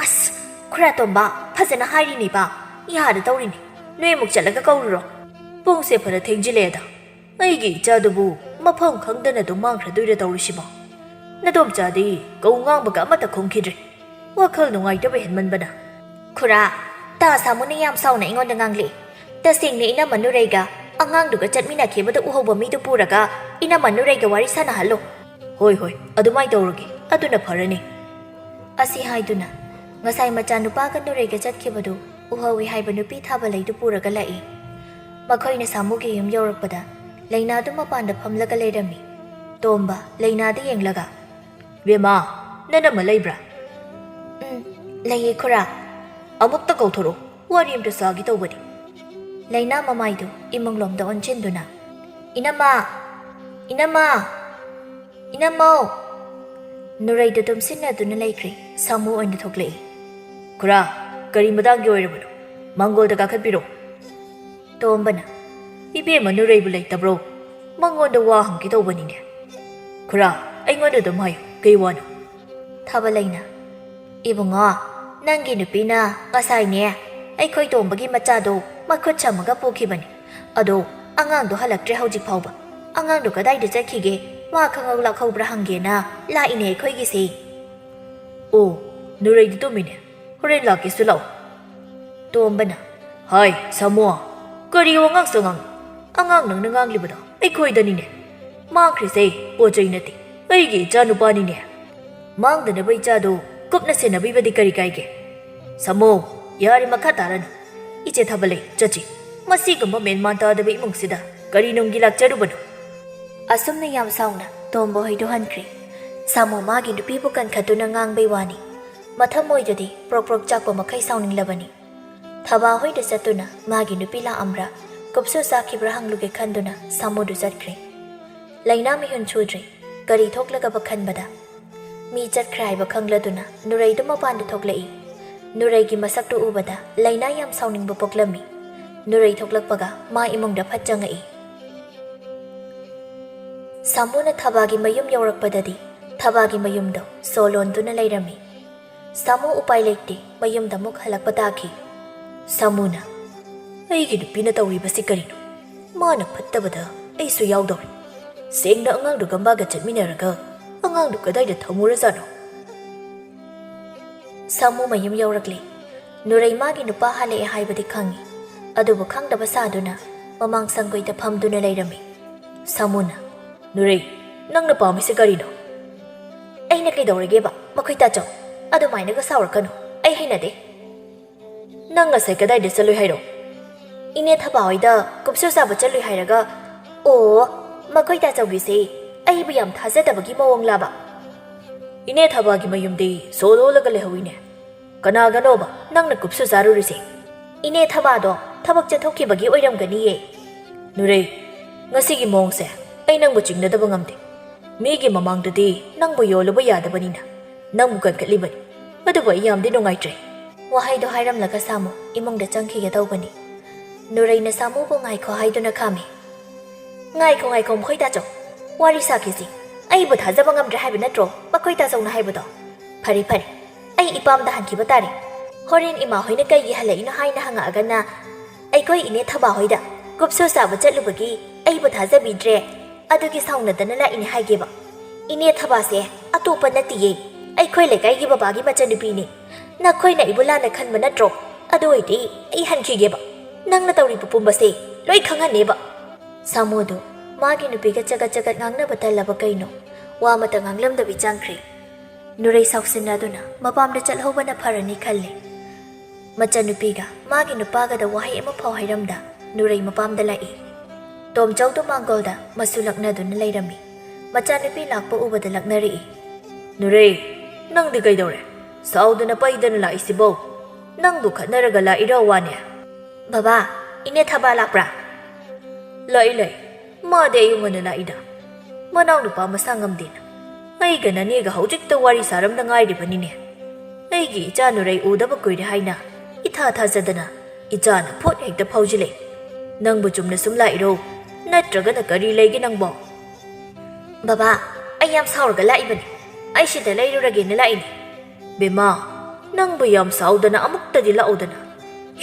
ꯑꯁ, ꯈꯨꯔꯥ ꯇꯣꯝꯕ, ꯐꯖꯅ ꯍꯥꯏꯔꯤꯅꯤꯕ꯫ ꯌꯥꯗ ꯇꯧꯔꯤꯅꯤ꯫ ꯅꯣꯏ ꯑꯃꯨꯛ ꯆꯠꯂꯒ ꯀꯧꯔꯨꯔꯣ꯫ ꯄꯨꯡꯁꯦ ꯐꯅ ꯊꯦꯡꯖꯤꯜꯂꯛꯑꯦꯗ꯫ ꯑꯩꯒꯤ ꯏꯆꯥꯗꯨꯕꯨ ꯃꯐꯝ ꯈꯪꯗꯅ ꯑꯗꯨꯝ ꯃꯥꯡꯈ꯭ꯔꯗꯣꯏꯔ ꯇꯧꯔꯤꯁꯤꯕꯣ? ꯅꯗꯣꯝꯆꯥꯗꯤ ꯀꯧ ꯉꯥꯡꯕꯒ ꯑꯃꯠꯇ ꯈꯨꯝꯈꯤꯗ꯭ꯔꯦ꯫ ꯋꯥꯈꯜ ꯅꯨꯡꯉꯥꯏꯇꯕ ꯍꯦꯟꯃꯟꯕꯅ꯫ ꯈꯨꯔꯥ, ꯇꯥ ꯁꯥꯃꯨꯅ ꯌꯥꯝ ꯁꯥꯎꯅ ꯑꯩꯉꯣꯟꯗ ꯉꯥꯡꯂꯛꯏ꯫ ꯇꯁꯦꯡꯅ ꯏꯅꯝꯃ ꯅꯨꯔꯩꯒ ꯑꯉꯥꯡꯗꯨꯒ ꯆꯠꯃꯤꯟꯅꯈꯤꯕꯗ ꯎꯍꯧꯕ ꯃꯤꯗꯨ ꯄꯨꯔꯒ ꯏꯅꯝꯃ ꯅꯨꯔꯩꯒ ꯋꯥꯔꯤ ꯁꯥꯟꯅꯍꯜꯂꯣ꯫ ꯍꯣꯏ, ꯍꯣꯏ, ꯑꯗꯨꯃꯥꯏ ꯇꯧꯔꯒꯦ꯫ ꯑꯗꯨꯅ ꯐꯔꯅꯤ꯫ ꯑꯁꯤ ꯍꯥꯏꯗꯨꯅ ꯉꯁꯥꯏ ꯃꯆꯥꯅꯨꯄꯥꯒ ꯅꯨꯔꯩꯒ ꯆꯠꯈꯤꯕꯗꯨ ꯎꯍꯧꯏ ꯍꯥꯏꯕ ꯅꯨꯄꯤ ꯊꯥꯕ ꯂꯩꯗꯨ ꯄꯨꯔꯒ ꯂꯥꯛꯏ꯫ ꯃꯈꯣꯏꯅ ꯁꯥꯃꯨꯒꯤ ꯌꯨꯝ ꯌꯧꯔꯛꯄꯗ ꯂꯩꯅꯥꯗꯨ ꯃꯄꯥꯟꯗ ꯐꯝꯂꯒ ꯂꯩꯔꯝꯃꯤ꯫ ꯇꯣꯝꯕ ꯂꯩꯅꯥꯗ ꯌꯦꯡꯂꯒ, "ꯕꯦꯝꯃ, ꯅꯅꯝꯃ ꯂꯩꯕ꯭ꯔꯥ?" "ꯎꯝ, ꯂꯩꯌꯦ ꯈꯨꯔꯥ꯫" "ꯑꯃꯨꯛꯇ ꯀꯧꯊꯣꯔꯛꯎ, ꯋꯥꯔꯤ ꯑꯝꯇ ꯁꯥꯒꯦ ꯇꯧꯕꯅꯤ꯫" ꯂꯩꯅꯥ ꯃꯃꯥꯏꯗꯨ ꯏꯃꯨꯡꯂꯣꯝꯗ ꯑꯣꯟꯁꯤꯟꯗꯨꯅ, "ꯏꯅꯝꯃ! ꯏꯅꯝꯃ! ꯏꯅꯝꯃꯧ!" ꯅꯨꯔꯩꯗꯨ ꯇꯨꯝꯁꯤꯟꯅꯗꯨꯅ ꯂꯩꯈ꯭ꯔꯦ꯫ ꯁꯥꯃꯨ ꯑꯣꯏꯅ ꯊꯣꯛꯂꯛꯏ꯫ "ꯈꯨꯔꯥ, ꯀꯔꯤ ꯃꯇꯥꯡꯒꯤ ꯑꯣꯏꯔꯕꯅꯣ? ꯃꯥꯡꯒꯣꯜꯗ ꯀꯥꯈꯠꯄꯤꯔꯣ꯫" ꯇꯣꯝꯕꯅ, "ꯏꯕꯦꯝꯃ ꯅꯨꯔꯩꯕꯨ ꯂꯩꯇꯕ꯭ꯔꯣ? ꯃꯉꯣꯟꯗ ꯋꯥ ꯍꯪꯒꯦ ꯇꯧꯕꯅꯤꯅꯦ꯫" "ꯈꯨꯔꯥ, ꯑꯩꯉꯣꯟꯗ ꯑꯗꯨꯝ ꯍꯥꯏꯌꯨ, ꯀꯩ ꯋꯥꯅꯣ?" ꯊꯥꯕꯂꯩꯅ, "ꯏꯕꯨꯡꯉꯣ, ꯅꯪꯒꯤ ꯅꯨꯄꯤꯅ ꯉꯁꯥꯏꯅꯦ ꯑꯩꯈꯣꯏ ꯇꯣꯝꯕꯒꯤ ꯃꯆꯥꯗꯣ ꯃꯈꯨꯠ ꯁꯝꯃꯒ ꯄꯨꯈꯤꯕꯅꯤ꯫ ꯑꯗꯣ ꯑꯉꯥꯡꯗꯣ ꯍꯜꯂꯛꯇ꯭ꯔꯦ ꯍꯧꯖꯤꯛ ꯐꯥꯎꯕ꯫ ꯑꯉꯥꯡꯗꯣ ꯀꯗꯥꯏꯗ ꯆꯠꯈꯤꯒꯦ? ꯃꯥ ꯈꯪꯍꯧ ꯂꯥꯛꯍꯧꯕ꯭ꯔꯥ ꯍꯪꯒꯦꯅ ꯂꯥꯛꯏꯅꯦ ꯑꯩꯈꯣꯏꯒꯤꯁꯦ꯫" "ꯑꯣ, ꯅꯨꯔꯩꯗꯤ ꯇꯨꯝꯃꯤꯅꯦ꯫ ꯍꯣꯔꯦꯟ ꯂꯥꯛꯀꯦꯁꯨ ꯂꯥꯛꯑꯣ꯫" ꯇꯣꯝꯕꯅ, "ꯍꯥꯏ, ꯁꯥꯃꯣ, ꯀꯔꯤ ꯋꯥꯉꯥꯡ ꯁꯉꯥꯡ? ꯑꯉꯥꯡ ꯅꯪꯅ ꯉꯥꯡꯂꯤꯕꯗꯣ ꯑꯩꯈꯣꯏꯗꯅꯤꯅꯦ꯫ ꯃꯥꯡꯈ꯭ꯔꯤꯁꯦ ꯄꯣꯠ ꯆꯩ ꯅꯠꯇꯦ, ꯑꯩꯒꯤ ꯏꯆꯥꯅꯨꯄꯥꯅꯤꯅꯦ꯫ ꯃꯥꯡꯗꯅꯕ ꯏꯆꯥꯗꯣ ꯀꯨꯞꯅ ꯁꯦꯟꯅꯕꯤꯕꯗꯤ ꯀꯔꯤ ꯀꯥꯏꯒꯦ? ꯁꯥꯃꯣ, ꯌꯥꯔꯦ, ꯃꯈꯥ ꯇꯥꯔꯅꯨ꯫ ꯏꯆꯦ ꯊꯥꯕꯂꯩ, ꯆꯠꯁꯤ꯫ ꯃꯁꯤꯒꯨꯝꯕ ꯃꯦꯟꯃꯥꯟ ꯇꯥꯗꯕ ꯏꯃꯨꯡꯁꯤꯗ ꯀꯔꯤ ꯅꯨꯡꯒꯤ ꯂꯥꯛꯆꯔꯨꯕꯅꯣ?" ꯑꯁꯨꯝꯅ ꯌꯥꯝ ꯁꯥꯎꯅ ꯇꯣꯝꯕ ꯍꯣꯏꯗꯨ ꯍꯟꯈ꯭ꯔꯦ꯫ ꯁꯥꯃꯣ ꯃꯥꯒꯤ ꯅꯨꯄꯤꯕꯨ ꯀꯟꯈꯠꯇꯨꯅ ꯉꯥꯡꯕꯩ ꯋꯥꯅꯤ꯫ ꯃꯊꯃꯣꯏꯗꯨꯗꯤ ꯄ꯭ꯔꯣꯛ ꯄ꯭ꯔꯣꯛ ꯆꯥꯛꯄ ꯃꯈꯩ ꯁꯥꯎꯅꯤꯡꯂꯕꯅꯤ꯫ ꯊꯕꯥ ꯍꯣꯏꯗ ꯆꯠꯇꯨꯅ ꯃꯥꯒꯤ ꯅꯨꯄꯤ ꯂꯥꯛꯑꯝꯕ꯭ꯔꯥ, ꯀꯨꯞꯁꯨ ꯆꯥꯈꯤꯕ꯭ꯔꯥ ꯍꯪꯂꯨꯒꯦ ꯈꯟꯗꯨꯅ ꯁꯥꯃꯨꯗꯨ ꯆꯠꯈ꯭ꯔꯦ꯫ ꯂꯩꯅꯥ ꯃꯤꯍꯨꯟ ꯁꯨꯗ꯭ꯔꯦ꯫ ꯀꯔꯤ ꯊꯣꯛꯂꯒꯕ ꯈꯟꯕꯗ ꯃꯤ ꯆꯠꯈ꯭ꯔꯦ ꯍꯥꯏꯕ ꯈꯪꯂꯗꯨꯅ ꯅꯨꯔꯩꯗꯨ ꯃꯄꯥꯟꯗ ꯊꯣꯛꯂꯛꯏ꯫ ꯅꯨꯔꯩꯒꯤ ꯃꯁꯛꯇꯨ ꯎꯕꯗ ꯂꯩꯅꯥ ꯌꯥꯝ ꯁꯥꯎꯅꯤꯡꯕ ꯄꯣꯛꯂꯝꯃꯤ꯫ ꯅꯨꯔꯩ ꯊꯣꯛꯂꯛꯄꯒ ꯃꯥ ꯏꯃꯨꯡꯗ ꯐꯠ ꯆꯪꯉꯛꯏ꯫ ꯁꯥꯃꯨꯅ ꯊꯕꯥꯒꯤ ꯃꯌꯨꯝ ꯌꯧꯔꯛꯄꯗꯗꯤ ꯊꯕꯥꯒꯤ ꯃꯌꯨꯝꯗꯣ ꯁꯣ ꯂꯣꯟꯗꯨꯅ ꯂꯩꯔꯝꯃꯤ꯫ ꯁꯥꯃꯨ ꯎꯄꯥꯏ ꯂꯩꯇꯦ, ꯃꯌꯨꯝꯗ ꯑꯃꯨꯛ ꯍꯜꯂꯛꯄ ꯇꯥꯈꯤ꯫ ꯁꯥꯃꯨꯅ, "ꯑꯩꯒꯤ ꯅꯨꯄꯤꯅ ꯇꯧꯔꯤꯕꯁꯤ ꯀꯔꯤꯅꯣ? ꯃꯥꯅ ꯐꯠꯇꯕꯗ ꯑꯩꯁꯨ ꯌꯥꯎꯗꯧꯔꯦ꯫ ꯁꯦꯡꯅ ꯑꯉꯥꯡꯗꯨ ꯒꯝꯕꯥꯒ ꯆꯠꯃꯤꯟꯅꯔꯒ ꯑꯉꯥꯡꯗꯨ ꯀꯗꯥꯏꯗ ꯊꯝꯃꯨꯔꯖꯥꯠꯅꯣ?" ꯁꯥꯃꯨ ꯃꯌꯨꯝ ꯌꯧꯔꯛꯂꯦ꯫ ꯅꯨꯔꯩ ꯃꯥꯒꯤ ꯅꯨꯄꯥ ꯍꯜꯂꯛꯑꯦ ꯍꯥꯏꯕꯗꯤ ꯈꯪꯉꯤ, ꯑꯗꯨꯕꯨ ꯈꯪꯗꯕ ꯁꯥꯗꯨꯅ ꯃꯃꯥꯡ ꯁꯪꯒꯣꯏꯗ ꯐꯝꯗꯨꯅ ꯂꯩꯔꯝꯃꯤ꯫ ꯁꯥꯃꯨꯅ, "ꯅꯨꯔꯩ, ꯅꯪꯅ ꯄꯥꯝꯃꯤꯁꯤ ꯀꯔꯤꯅꯣ?" "ꯑꯩꯅ ꯀꯩꯗꯧꯔꯒꯦꯕ? ꯃꯈꯣꯏ ꯇꯥꯆꯧ, ꯑꯗꯨꯃꯥꯏꯅꯒ ꯁꯥꯎꯔꯛꯀꯅꯨ, ꯑꯩ ꯍꯩꯅꯗꯦ꯫" "ꯅꯪ ꯉꯁꯥꯏ ꯀꯗꯥꯏꯗ ꯆꯠꯂꯨꯏ ꯍꯥꯏꯔꯣ?" "ꯏꯅꯦ ꯊꯕꯥ ꯍꯣꯏꯗ ꯀꯨꯞꯁꯨ ꯆꯥꯕ ꯆꯠꯂꯨꯏ ꯍꯥꯏꯔꯒ꯫ ꯑꯣ, ꯃꯈꯣꯏ ꯇꯥꯆꯧꯒꯤꯁꯦ ꯑꯩꯕꯨ ꯌꯥꯝ ꯊꯥꯖꯗꯕꯒꯤ ꯃꯑꯣꯡꯂꯕ?" "ꯏꯅꯦ ꯊꯕꯥꯒꯤ ꯃꯌꯨꯝꯗꯤ ꯁꯣ ꯂꯣꯜꯂꯒ ꯂꯩꯍꯧꯋꯤꯅꯦ꯫ ꯀꯅꯥꯒꯅꯣꯕ ꯅꯪꯅ ꯀꯨꯞꯁꯨ ꯆꯥꯔꯨꯔꯤꯁꯦ? ꯏꯅꯦ ꯊꯕꯥꯗꯣ ꯊꯕꯛ ꯆꯠꯊꯣꯛꯈꯤꯕꯒꯤ ꯑꯣꯏꯔꯝꯒꯅꯤꯌꯦ꯫" "ꯅꯨꯔꯩ, ꯉꯁꯤꯒꯤ ꯃꯑꯣꯡꯁꯦ ꯑꯩ ꯅꯪꯕꯨ ꯆꯤꯡꯅꯗꯕ ꯉꯝꯗꯦ꯫ ꯃꯤꯒꯤ ꯃꯃꯥꯡꯗꯗꯤ ꯅꯪꯕꯨ ꯌꯣꯜꯂꯨꯕ ꯌꯥꯗꯕꯅꯤꯅ ꯅꯪꯕꯨ ꯀꯟꯈꯠꯂꯤꯕꯅꯤ꯫ ꯑꯗꯨꯕꯨ ꯑꯩ ꯌꯥꯝꯗꯤ ꯅꯨꯡꯉꯥꯏꯇ꯭ꯔꯦ꯫" ꯋꯥꯍꯩꯗꯣ ꯍꯥꯏꯔꯝꯂꯒ ꯁꯥꯃꯨ ꯏꯃꯨꯡꯗ ꯆꯪꯈꯤꯒꯗꯧꯕꯅꯤ꯫ ꯅꯨꯔꯩꯅ ꯁꯥꯃꯨꯕꯨ ꯉꯥꯏꯈꯣ ꯍꯥꯏꯗꯨꯅ ꯈꯥꯝꯃꯤ꯫ "ꯉꯥꯏꯈꯣ, ꯉꯥꯏꯈꯣ, ꯃꯈꯣꯏ ꯇꯥꯆꯧ꯫ ꯋꯥꯔꯤ ꯁꯥꯈꯤꯁꯤ꯫ ꯑꯩꯕꯨ ꯊꯥꯖꯕ ꯉꯝꯗ꯭ꯔꯦ ꯍꯥꯏꯕ ꯅꯠꯇ꯭ꯔꯣ ꯃꯈꯣꯏ ꯇꯥꯆꯧꯅ ꯍꯥꯏꯕꯗꯣ? ꯐꯔꯦ, ꯐꯔꯦ꯫ ꯑꯩ ꯏꯄꯥꯝꯗ ꯍꯟꯈꯤꯕ ꯇꯥꯔꯦ꯫ ꯍꯣꯔꯦꯟ ꯏꯃꯥ ꯍꯣꯏꯅ ꯀꯩꯒꯤ ꯍꯜꯂꯛꯏꯅꯣ ꯍꯥꯏꯅ ꯍꯪꯉꯛꯑꯒꯅ ꯑꯩꯈꯣꯏ ꯏꯅꯦ ꯊꯕꯥ ꯍꯣꯏꯗ ꯀꯨꯞꯁꯨ ꯆꯥꯕ ꯆꯠꯂꯨꯕꯒꯤ ꯑꯩꯕꯨ ꯊꯥꯖꯕꯤꯗ꯭ꯔꯦ, ꯑꯗꯨꯒꯤ ꯁꯥꯎꯅꯗꯅ ꯂꯥꯛꯏꯅꯦ ꯍꯥꯏꯒꯦꯕ꯫ ꯏꯅꯦ ꯊꯕꯥꯁꯦ ꯑꯇꯣꯞꯄ ꯅꯠꯇꯤꯌꯦ, ꯑꯩꯈꯣꯏ ꯂꯩꯀꯥꯏꯒꯤ ꯕꯕꯥꯒꯤ ꯃꯆꯟꯅꯨꯄꯤꯅꯦ꯫ ꯅꯈꯣꯏꯅ ꯑꯩꯕꯨ ꯂꯥꯟꯅ ꯈꯟꯕ ꯅꯠꯇ꯭ꯔꯣ? ꯑꯗꯨ ꯑꯣꯏꯗꯤ ꯑꯩ ꯍꯟꯈꯤꯒꯦꯕ꯫ ꯅꯪꯅ ꯇꯧꯔꯤꯕ ꯄꯨꯝꯕꯁꯦ ꯂꯣꯏ ꯈꯪꯍꯟꯅꯦꯕ꯫" ꯁꯥꯃꯨꯗꯨ ꯃꯥꯒꯤ ꯅꯨꯄꯤꯒ ꯆꯒꯠ ꯆꯒꯠ ꯉꯥꯡꯅꯕ ꯇꯜꯂꯕ ꯀꯩꯅꯣ, ꯋꯥ ꯑꯃꯇ ꯉꯥꯡꯂꯝꯗꯕꯤ ꯆꯪꯈ꯭ꯔꯦ꯫ ꯅꯨꯔꯩ ꯁꯥꯎꯁꯤꯟꯅꯗꯨꯅ ꯃꯄꯥꯝꯗ ꯆꯠꯍꯧꯕꯅ ꯐꯔꯅꯤ ꯈꯜꯂꯦ꯫ ꯃꯆꯟꯅꯨꯄꯤꯒ ꯃꯥꯒꯤ ꯅꯨꯄꯥꯒꯗ ꯋꯥꯍꯩ ꯑꯃꯐꯥꯎ ꯍꯥꯏꯔꯝꯗ ꯅꯨꯔꯩ ꯃꯄꯥꯝꯗ ꯂꯥꯛꯏ꯫ ꯇꯣꯝꯆꯧꯗꯨ ꯃꯥꯡꯒꯣꯜꯗ ꯃꯁꯨ ꯂꯛꯅꯗꯨꯅ ꯂꯩꯔꯝꯃꯤ꯫ ꯃꯆꯥꯅꯨꯄꯤ ꯂꯥꯛꯄ ꯎꯕꯗ ꯂꯛꯅꯔꯛꯏ꯫ "ꯅꯨꯔꯩ, ꯅꯪꯗꯤ ꯀꯩꯗꯧꯔꯦ? ꯁꯥꯎꯗꯅ ꯄꯩꯗꯅ ꯂꯥꯛꯏꯁꯤꯕꯣ? ꯅꯪꯕꯨ ꯈꯠꯅꯔꯒ ꯂꯥꯛꯏꯔꯣ ꯋꯥꯅꯦ?" "ꯕꯕꯥ, ꯏꯅꯦ ꯊꯕꯥ ꯂꯥꯛꯄ꯭ꯔꯥ?" "ꯂꯥꯛꯏ, ꯂꯥꯛꯏ꯫ ꯃꯥꯗꯤ ꯑꯌꯨꯛ ꯉꯟꯅ ꯂꯥꯛꯏꯗ꯫ ꯃꯅꯥꯎꯅꯨꯄꯥ ꯃꯁꯥ ꯉꯝꯗꯦꯅ꯫ ꯑꯩꯒ ꯅꯅꯦꯒ ꯍꯧꯖꯤꯛꯇ ꯋꯥꯔꯤ ꯁꯥꯔꯝꯗ ꯉꯥꯏꯔꯤꯕꯅꯤꯅꯦ꯫ ꯑꯩꯒꯤ ꯏꯆꯥ ꯅꯨꯔꯩ ꯎꯗꯕ ꯀꯨꯏꯔꯦ ꯍꯥꯏꯅ ꯏꯊꯥ ꯊꯥꯖꯗꯅ ꯏꯆꯥꯅ ꯐꯣꯠ ꯍꯦꯛꯇ ꯐꯥꯎꯖꯤꯜꯂꯛꯏ꯫ ꯅꯪꯕꯨ ꯆꯨꯝꯅ ꯁꯨꯝ ꯂꯥꯛꯏꯔꯣ? ꯅꯠꯇ꯭ꯔꯒꯅ ꯀꯔꯤ ꯂꯩꯒꯦ ꯅꯪꯕꯣ?" "ꯕꯕꯥ, ꯑꯩ ꯌꯥꯝ ꯁꯥꯎꯔꯒ ꯂꯥꯛꯏꯕꯅꯤ꯫ ꯑꯩ ꯁꯤꯗ ꯂꯩꯔꯨꯔꯒꯦꯅ ꯂꯥꯛꯏꯅꯤ꯫ ꯕꯦꯝꯃ, ꯅꯪꯕꯨ ꯌꯥꯝ ꯁꯥꯎꯗꯅ ꯑꯃꯨꯛꯇꯗꯤ ꯂꯥꯛꯎꯗꯅ꯫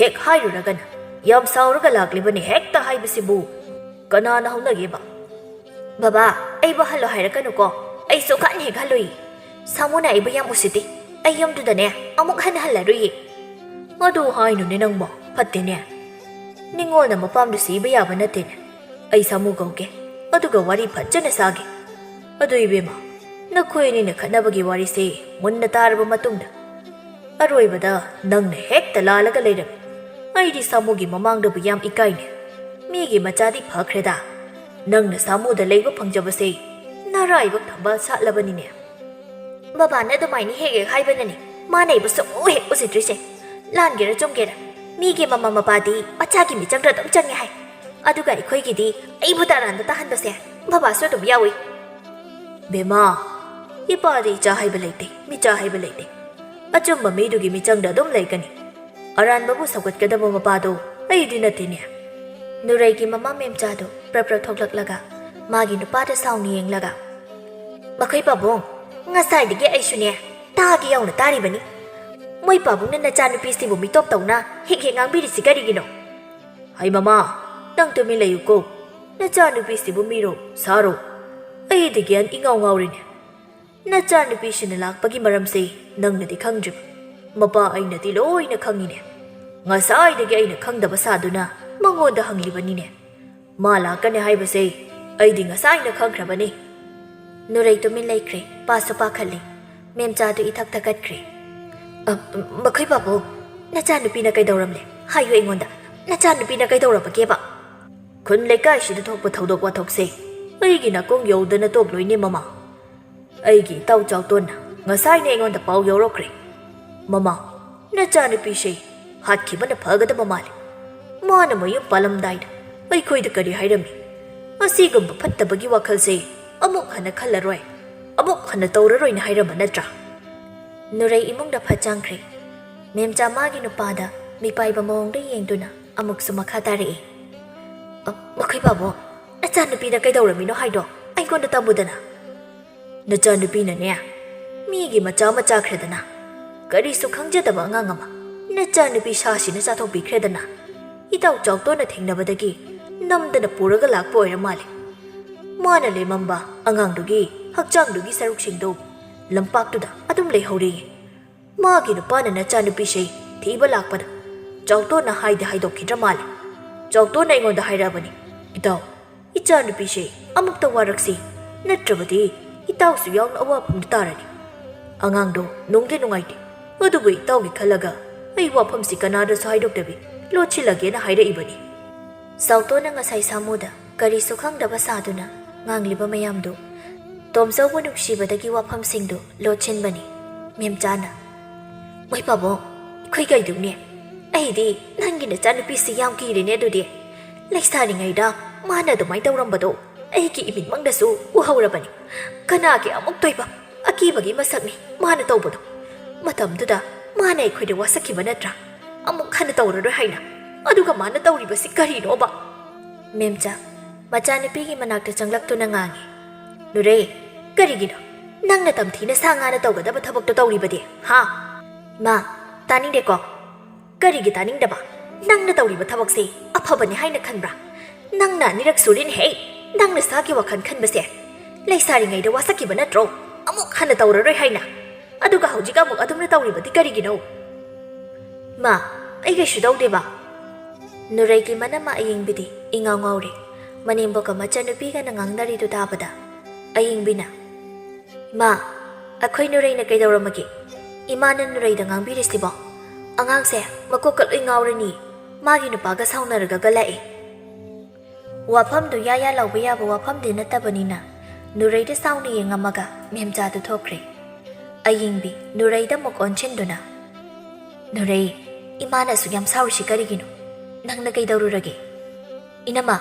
ꯍꯦꯛ ꯍꯥꯏꯔꯨꯔꯒꯅ ꯌꯥꯝ ꯁꯥꯎꯔꯒ ꯂꯥꯛꯂꯤꯕꯅꯤ ꯍꯦꯛꯇ ꯍꯥꯏꯕꯁꯤꯕꯨ ꯀꯅꯥꯅ ꯍꯧꯅꯒꯦꯕ? ꯕꯕꯥ, ꯑꯩꯕꯨ ꯍꯜꯂꯣ ꯍꯥꯏꯔꯛꯀꯅꯨꯀꯣ꯫ ꯑꯩ ꯁꯨꯡꯍꯟ ꯍꯦꯛ ꯍꯜꯂꯨꯏ꯫ ꯁꯥꯃꯨꯅ ꯑꯩꯕꯨ ꯌꯥꯝ ꯎꯁꯤꯠꯇꯦ꯫ ꯑꯩ ꯌꯨꯝꯗꯨꯗꯅꯦ ꯑꯃꯨꯛ ꯍꯟꯅ ꯍꯜꯂꯔꯨꯏꯌꯦ꯫ ꯑꯗꯨ ꯍꯥꯏꯅꯨꯅꯦ ꯅꯪꯕꯣ, ꯐꯠꯇꯦꯅꯦ꯫ ꯅꯤꯡꯉꯣꯜꯅ ꯃꯄꯥꯝꯗꯨ ꯁꯤꯕ ꯌꯥꯕ ꯅꯠꯇꯦꯅꯦ꯫ ꯑꯩ ꯁꯥꯃꯨ ꯀꯧꯒꯦ, ꯑꯗꯨꯒ ꯋꯥꯔꯤ ꯐꯖꯅ ꯁꯥꯒꯦ꯫ ꯑꯗꯨ ꯏꯕꯦꯝꯃ, ꯅꯈꯣꯏ ꯑꯅꯤꯅ ꯈꯠꯅꯕꯒꯤ ꯋꯥꯔꯤꯁꯦ ꯃꯨꯟꯅ ꯇꯥꯔꯕ ꯃꯇꯨꯡꯗ ꯑꯔꯣꯏꯕꯗ ꯅꯪꯅ ꯍꯦꯛꯇ ꯂꯥꯜꯂꯒ ꯂꯩꯔꯝꯃꯤ꯫ ꯑꯩꯗꯤ ꯁꯥꯃꯨꯒꯤ ꯃꯃꯥꯡꯗꯕꯨ ꯌꯥꯝ ꯏꯀꯥꯏꯅꯦ꯫ ꯃꯤꯒꯤ ꯃꯆꯥꯗꯤ ꯐꯈ꯭ꯔꯦꯗ꯫ ꯅꯪꯅ ꯁꯥꯃꯨꯗ ꯂꯩꯕ ꯐꯪꯖꯕꯁꯦ ꯅꯔꯥꯏꯕꯛ ꯊꯝꯕꯥꯜ ꯁꯥꯠꯂꯕꯅꯤꯅꯦ꯫ ꯕꯕꯥꯅ ꯑꯗꯨꯃꯥꯏꯅ ꯍꯦꯛ ꯍꯦꯛ ꯍꯥꯏꯕꯅꯅꯦ꯫ ꯃꯥꯅ ꯑꯩꯕꯨ ꯁꯨꯡꯎ ꯍꯦꯛ ꯎꯁꯤꯠꯇ꯭ꯔꯤꯁꯦ꯫ ꯂꯥꯟꯒꯦꯔꯥ ꯆꯨꯝꯒꯦꯔꯥ, ꯃꯤꯒꯤ ꯃꯃꯥ ꯃꯄꯥꯗꯤ ꯃꯆꯥꯒꯤ ꯃꯤꯆꯪꯗ ꯑꯗꯨꯝ ꯆꯪꯉꯦ ꯍꯥꯏ꯫ ꯑꯗꯨꯒ ꯑꯩꯈꯣꯏꯒꯤꯗꯤ ꯑꯩꯕꯨ ꯇꯔꯥꯟꯕ ꯇꯥꯍꯟꯕꯁꯦ ꯕꯕꯥꯁꯨ ꯑꯗꯨꯝ ꯌꯥꯎꯏ꯫ ꯕꯦꯝꯃ, ꯏꯄꯥꯗꯤ ꯏꯆꯥ ꯍꯥꯏꯕ ꯂꯩꯇꯦ, ꯃꯤꯆꯥ ꯍꯥꯏꯕ ꯂꯩꯇꯦ꯫ ꯑꯆꯨꯝꯕ ꯃꯤꯗꯨꯒꯤ ꯃꯤꯆꯪꯗ ꯑꯗꯨꯝ ꯂꯩꯒꯅꯤ꯫ ꯑꯔꯥꯟꯕꯕꯨ ꯁꯧꯒꯠꯀꯗꯕ ꯃꯄꯥꯗꯣ ꯑꯩꯗꯤ ꯅꯠꯇꯦꯅꯦ꯫ ꯅꯨꯔꯩꯒꯤ ꯃꯃꯥ ꯃꯦꯝꯆꯥꯗꯨ ꯄ꯭ꯔꯞ ꯄ꯭ꯔꯞ ꯊꯣꯛꯂꯛꯂꯒ ꯃꯥꯒꯤ ꯅꯨꯄꯥꯗ ꯁꯥꯎꯅ ꯌꯦꯡꯂꯒ, "ꯃꯈꯣꯏ ꯄꯥꯕꯨꯡ, ꯉꯁꯥꯏꯗꯒꯤ ꯑꯩꯁꯨꯅꯦ ꯇꯥꯒꯦ ꯌꯥꯎꯅ ꯇꯥꯔꯤꯕꯅꯤ꯫ ꯃꯣꯏ ꯄꯥꯕꯨꯡꯅ ꯅꯆꯥꯅꯨꯄꯤꯁꯤꯕꯨ ꯃꯤꯇꯣꯞ ꯇꯧꯅ ꯍꯦꯛ ꯍꯦꯛ ꯉꯥꯡꯕꯤꯔꯤꯁꯤ ꯀꯔꯤꯒꯤꯅꯣ?" "ꯍꯩ ꯃꯃꯥ, ꯅꯪ ꯇꯨꯃꯤꯟ ꯂꯩꯌꯨꯀꯣ꯫ ꯅꯆꯥꯅꯨꯄꯤꯁꯤꯕꯨ ꯃꯤꯔꯣ ꯁꯥꯔꯣ? ꯑꯩꯗꯤ ꯒ꯭ꯌꯥꯟ ꯏꯉꯥꯎ ꯉꯥꯎꯔꯤꯅꯦ꯫ ꯅꯆꯥꯅꯨꯄꯤꯁꯤꯅ ꯂꯥꯛꯄꯒꯤ ꯃꯔꯝꯁꯦ ꯅꯪꯅꯗꯤ ꯈꯪꯗ꯭ꯔꯤꯕ꯫ ꯃꯄꯥ ꯑꯩꯅꯗꯤ ꯂꯣꯏꯅ ꯈꯪꯉꯤꯅꯦ꯫ ꯉꯁꯥꯏꯗꯒꯤ ꯑꯩꯅ ꯈꯪꯗꯕ ꯁꯥꯗꯨꯅ ꯃꯉꯣꯟꯗ ꯍꯪꯂꯤꯕꯅꯤꯅꯦ꯫ ꯃꯥ ꯂꯥꯛꯀꯅꯤ ꯍꯥꯏꯕꯁꯦ ꯑꯩꯗꯤ ꯉꯁꯥꯏꯅ ꯈꯪꯈ꯭ꯔꯕꯅꯤ꯫" ꯅꯨꯔꯩ ꯇꯨꯃꯤꯟ ꯂꯩꯈ꯭ꯔꯦ꯫ ꯄꯥꯁꯨ ꯄꯥꯈꯠꯂꯦ꯫ ꯃꯦꯝꯆꯥꯗꯨ ꯏꯊꯛ ꯊꯛꯀꯠꯈ꯭ꯔꯦ꯫ "ꯑ, ꯃꯈꯣꯏ ꯄꯥꯕꯨꯡ, ꯅꯆꯥꯅꯨꯄꯤꯅ ꯀꯩꯗꯧꯔꯝꯂꯦ? ꯍꯥꯏꯌꯨ ꯑꯩꯉꯣꯟꯗ꯫ ꯅꯆꯥꯅꯨꯄꯤꯅ ꯀꯩꯗꯧꯔꯕꯒꯦꯕ?" "ꯈꯨꯟ ꯂꯩꯀꯥꯏꯁꯤꯗ ꯊꯣꯛꯄ ꯊꯧꯗꯣꯛ ꯋꯥꯊꯣꯛꯁꯦ ꯑꯩꯒꯤ ꯅꯥꯀꯣꯡ ꯌꯧꯗꯅ ꯇꯣꯛꯂꯣꯏꯅꯦ ꯃꯃꯥ꯫ ꯑꯩꯒꯤ ꯏꯇꯥꯎ ꯆꯥꯎꯇꯣꯟꯅ ꯉꯁꯥꯏꯅ ꯑꯩꯉꯣꯟꯗ ꯄꯥꯎ ꯌꯧꯔꯛꯈ꯭ꯔꯦ꯫ ꯃꯃꯥ, ꯅꯆꯥꯅꯨꯄꯤꯁꯦ ꯍꯥꯠꯈꯤꯕꯅ ꯐꯒꯗꯕ ꯃꯥꯜꯂꯤ꯫ ꯃꯥꯅ ꯃꯌꯨꯝ ꯄꯥꯜꯂꯝꯗꯥꯏꯗ ꯑꯩꯈꯣꯏꯗ ꯀꯔꯤ ꯍꯥꯏꯔꯝꯃꯤ? ꯑꯁꯤꯒꯨꯝꯕ ꯐꯠꯇꯕꯒꯤ ꯋꯥꯈꯜꯁꯦ ꯑꯃꯨꯛ ꯍꯟꯅ ꯈꯜꯂꯔꯣꯏ, ꯑꯃꯨꯛ ꯍꯟꯅ ꯇꯧꯔꯔꯣꯏꯅ ꯍꯥꯏꯔꯝꯕ ꯅꯠꯇ꯭ꯔꯥ?" ꯅꯨꯔꯩ ꯏꯃꯨꯡꯗ ꯐꯠ ꯆꯪꯈ꯭ꯔꯦ꯫ ꯃꯦꯝꯆꯥ ꯃꯥꯒꯤ ꯅꯨꯄꯥꯗ ꯃꯤꯄꯥꯏꯕ ꯃꯑꯣꯡꯗ ꯌꯦꯡꯗꯨꯅ ꯑꯃꯨꯛꯁꯨ ꯃꯈꯥ ꯇꯥꯔꯛꯏ꯫ "ꯑ, ꯃꯈꯣꯏ ꯄꯥꯕꯨꯡ, ꯅꯆꯥꯅꯨꯄꯤꯗ ꯀꯩꯗꯧꯔꯝꯃꯤꯅꯣ ꯍꯥꯏꯗꯣ ꯑꯩꯉꯣꯟꯗ ꯇꯝꯃꯨꯗꯅ꯫" "ꯅꯆꯥꯅꯨꯄꯤꯅꯅꯦ, ꯃꯤꯒꯤ ꯃꯆꯥ ꯑꯃ ꯆꯥꯈ꯭ꯔꯦꯗꯅ, ꯀꯔꯤꯁꯨ ꯈꯪꯖꯗꯕ ꯑꯉꯥꯡ ꯑꯃ ꯅꯆꯥꯅꯨꯄꯤ ꯁꯥꯁꯤꯅ ꯆꯥꯊꯣꯛꯄꯤꯈ꯭ꯔꯦꯗꯅ, ꯏꯇꯥꯎ ꯆꯥꯎꯇꯣꯟꯅ ꯊꯦꯡꯅꯕꯗꯒꯤ ꯅꯝꯗꯅ ꯄꯨꯔꯒ ꯂꯥꯛꯄ ꯑꯣꯏꯔ ꯃꯥꯜꯂꯦ꯫ ꯃꯥꯅ ꯂꯦꯝꯃꯝꯕ ꯑꯉꯥꯡꯗꯨꯒꯤ ꯍꯛꯆꯥꯡꯗꯨꯒꯤ ꯁꯔꯨꯛꯁꯤꯡꯗꯨ ꯂꯝꯄꯥꯛꯇꯨꯗ ꯑꯗꯨꯝ ꯂꯩꯍꯧꯔꯦꯌꯦ꯫ ꯃꯥꯒꯤ ꯅꯨꯄꯥꯅ ꯅꯆꯥꯅꯨꯄꯤꯁꯦ ꯊꯤꯕ ꯂꯥꯛꯄꯗ ꯆꯥꯎꯇꯣꯟꯅ ꯍꯥꯏꯗꯤ ꯍꯥꯏꯗꯣꯛꯈꯤꯗ꯭ꯔ ꯃꯥꯜꯂꯦ꯫ ꯆꯥꯎꯇꯣꯟꯅ ꯑꯩꯉꯣꯟꯗ ꯍꯥꯏꯔꯛꯑꯕꯅꯤ, 'ꯏꯇꯥꯎ, ꯏꯆꯥꯅꯨꯄꯤꯁꯦ ꯑꯃꯨꯛꯇ ꯋꯥꯔꯛꯁꯤ, ꯅꯠꯇ꯭ꯔꯕꯗꯤ ꯏꯇꯥꯎꯁꯨ ꯌꯥꯎꯅ ꯑꯋꯥꯐꯝꯗ ꯇꯥꯔꯅꯤ꯫ ꯑꯉꯥꯡꯗꯣ ꯅꯨꯡꯗꯤ ꯅꯨꯡꯉꯥꯏꯇꯦ, ꯑꯗꯨꯕꯨ ꯏꯇꯥꯎꯒꯤ ꯈꯜꯂꯒ ꯑꯩ ꯋꯥꯐꯝꯁꯤ ꯀꯅꯥꯗꯁꯨ ꯍꯥꯏꯗꯣꯛꯇꯕꯤ ꯂꯣꯠꯁꯤꯜꯂꯒꯦꯅ ꯍꯥꯏꯔꯛꯏꯕꯅꯤ.' ꯆꯥꯎꯇꯣꯟꯅ ꯉꯁꯥꯏ ꯁꯥꯃꯨꯗ ꯀꯔꯤꯁꯨ ꯈꯪꯗꯕ ꯁꯥꯗꯨꯅ ꯉꯥꯡꯂꯤꯕ ꯃꯌꯥꯝꯗꯨ ꯇꯣꯝꯆꯧꯕꯨ ꯅꯨꯡꯁꯤꯕꯗꯒꯤ ꯋꯥꯐꯝꯁꯤꯡꯗꯨ ꯂꯣꯠꯁꯤꯟꯕꯅꯤ꯫ ꯃꯦꯝꯆꯥꯅ, "ꯃꯣꯏ ꯄꯥꯕꯨꯡ, ꯑꯩꯈꯣꯏ ꯀꯩꯗꯧꯅꯤ? ꯑꯩꯗꯤ ꯅꯪꯒꯤ ꯅꯆꯥꯅꯨꯄꯤꯁꯤ ꯌꯥꯝ ꯀꯤꯔꯦꯅꯦ꯫ ꯑꯗꯨꯗꯤ ꯂꯩꯁꯥꯔꯤꯉꯩꯗ ꯃꯥꯅ ꯑꯗꯨꯃꯥꯏꯅ ꯇꯧꯔꯝꯕꯗꯣ ꯑꯩꯒꯤ ꯏꯃꯤꯠꯃꯛꯅꯁꯨ ꯎꯍꯧꯔꯕꯅꯤ꯫ ꯀꯅꯥꯒꯤ ꯑꯃꯨꯛꯇꯣꯏꯕ ꯑꯀꯤꯕꯒꯤ ꯃꯁꯛꯅꯤ ꯃꯥꯅ ꯇꯧꯕꯗꯣ? ꯃꯇꯝꯗꯨꯗ ꯃꯥꯅ ꯑꯩꯈꯣꯏꯗ ꯋꯥꯁꯛꯈꯤꯕ ꯅꯠꯇ꯭ꯔꯥ? ꯑꯃꯨꯛ ꯍꯟꯅ ꯇꯧꯔꯔꯣꯏ ꯍꯥꯏꯅ꯫ ꯑꯗꯨꯒ ꯃꯥꯅ ꯇꯧꯔꯤꯕꯁꯤ ꯀꯔꯤꯅꯣꯕ?" ꯃꯦꯝꯆꯥ ꯃꯆꯥꯅꯨꯄꯤꯒꯤ ꯃꯅꯥꯛꯇ ꯆꯪꯂꯛꯇꯨꯅ ꯉꯥꯡꯉꯤ, "ꯅꯨꯔꯩ, ꯀꯔꯤꯒꯤꯅꯣ ꯅꯪꯅ ꯇꯝꯊꯤꯅ ꯁꯥ ꯉꯥꯅ ꯇꯧꯒꯗꯕ ꯊꯕꯛꯇꯣ ꯇꯧꯔꯤꯕꯗꯤ, ꯍꯥ?" "ꯃꯥ, ꯇꯥꯅꯤꯡꯗꯦꯀꯣ꯫" "ꯀꯔꯤꯒꯤ ꯇꯥꯅꯤꯡꯗꯕ? ꯅꯪꯅ ꯇꯧꯔꯤꯕ ꯊꯕꯛꯁꯦ ꯑꯐꯕꯅꯤ ꯍꯥꯏꯅ ꯈꯟꯕ꯭ꯔꯥ? ꯅꯪꯅ ꯑꯅꯤꯔꯛ ꯁꯨꯔꯦꯅꯦꯍꯦ ꯅꯪꯅ ꯁꯥꯒꯤ ꯋꯥꯈꯜ ꯈꯟꯕꯁꯦ꯫ ꯂꯩꯁꯥꯔꯤꯉꯩꯗ ꯋꯥꯁꯛꯈꯤꯕ ꯅꯠꯇ꯭ꯔꯣ? ꯑꯃꯨꯛ ꯍꯟꯅ ꯇꯧꯔꯔꯣꯏ ꯍꯥꯏꯅ꯫ ꯑꯗꯨꯒ ꯍꯧꯖꯤꯛ ꯑꯃꯨꯛ ꯑꯗꯨꯝꯅ ꯇꯧꯔꯤꯕꯗꯤ ꯀꯔꯤꯒꯤꯅꯣ?" "ꯃꯥ, ꯑꯩ ꯀꯩꯁꯨ ꯇꯧꯗꯦꯕ꯫" ꯅꯨꯔꯩꯒꯤ ꯃꯅꯝ ꯑꯌꯤꯡꯕꯤꯗꯤ ꯏꯉꯥꯎ ꯉꯥꯎꯔꯦ꯫ ꯃꯅꯦꯝꯕꯣꯛꯀ ꯃꯆꯟꯅꯨꯄꯤꯒꯅ ꯉꯥꯡꯅꯔꯤꯗꯨ ꯇꯥꯕꯗ ꯑꯌꯤꯡꯕꯤꯅ, "ꯏꯃꯥ, ꯑꯩꯈꯣꯏ ꯅꯨꯔꯩꯅ ꯀꯩꯗꯧꯔꯝꯃꯒꯦ? ꯏꯃꯥꯅ ꯅꯨꯔꯩꯗ ꯉꯥꯡꯕꯤꯔꯤꯁꯤꯕꯣ? ꯑꯉꯥꯡꯁꯦ ꯃꯀꯣꯛꯀ ꯂꯣꯏ ꯉꯥꯎꯔꯅꯤ꯫ ꯃꯥꯒꯤ ꯅꯨꯄꯥꯒ ꯁꯥꯎꯅꯔꯒꯒ ꯂꯥꯛꯑꯦ꯫" ꯋꯥꯐꯝꯗꯨ ꯌꯥ ꯌꯥ ꯂꯥꯎꯕ ꯌꯥꯕ ꯋꯥꯐꯝꯗꯤ ꯅꯠꯇꯕꯅꯤꯅ ꯅꯨꯔꯩꯗ ꯁꯥꯎꯅ ꯌꯦꯡꯉꯝꯃꯒ ꯃꯦꯝꯆꯥꯗꯨ ꯊꯣꯛꯈ꯭ꯔꯦ꯫ ꯑꯌꯤꯡꯕꯤ ꯅꯨꯔꯩꯗ ꯑꯃꯨꯛ ꯑꯣꯟꯁꯤꯟꯗꯨꯅ, "ꯅꯨꯔꯩ, ꯏꯃꯥꯅ ꯑꯁꯨꯛ ꯌꯥꯝ ꯁꯥꯎꯔꯤꯁꯤ ꯀꯔꯤꯒꯤꯅꯣ? ꯅꯪꯅ ꯀꯩꯗꯧꯔꯨꯔꯒꯦ?" "ꯏꯅꯝꯃ,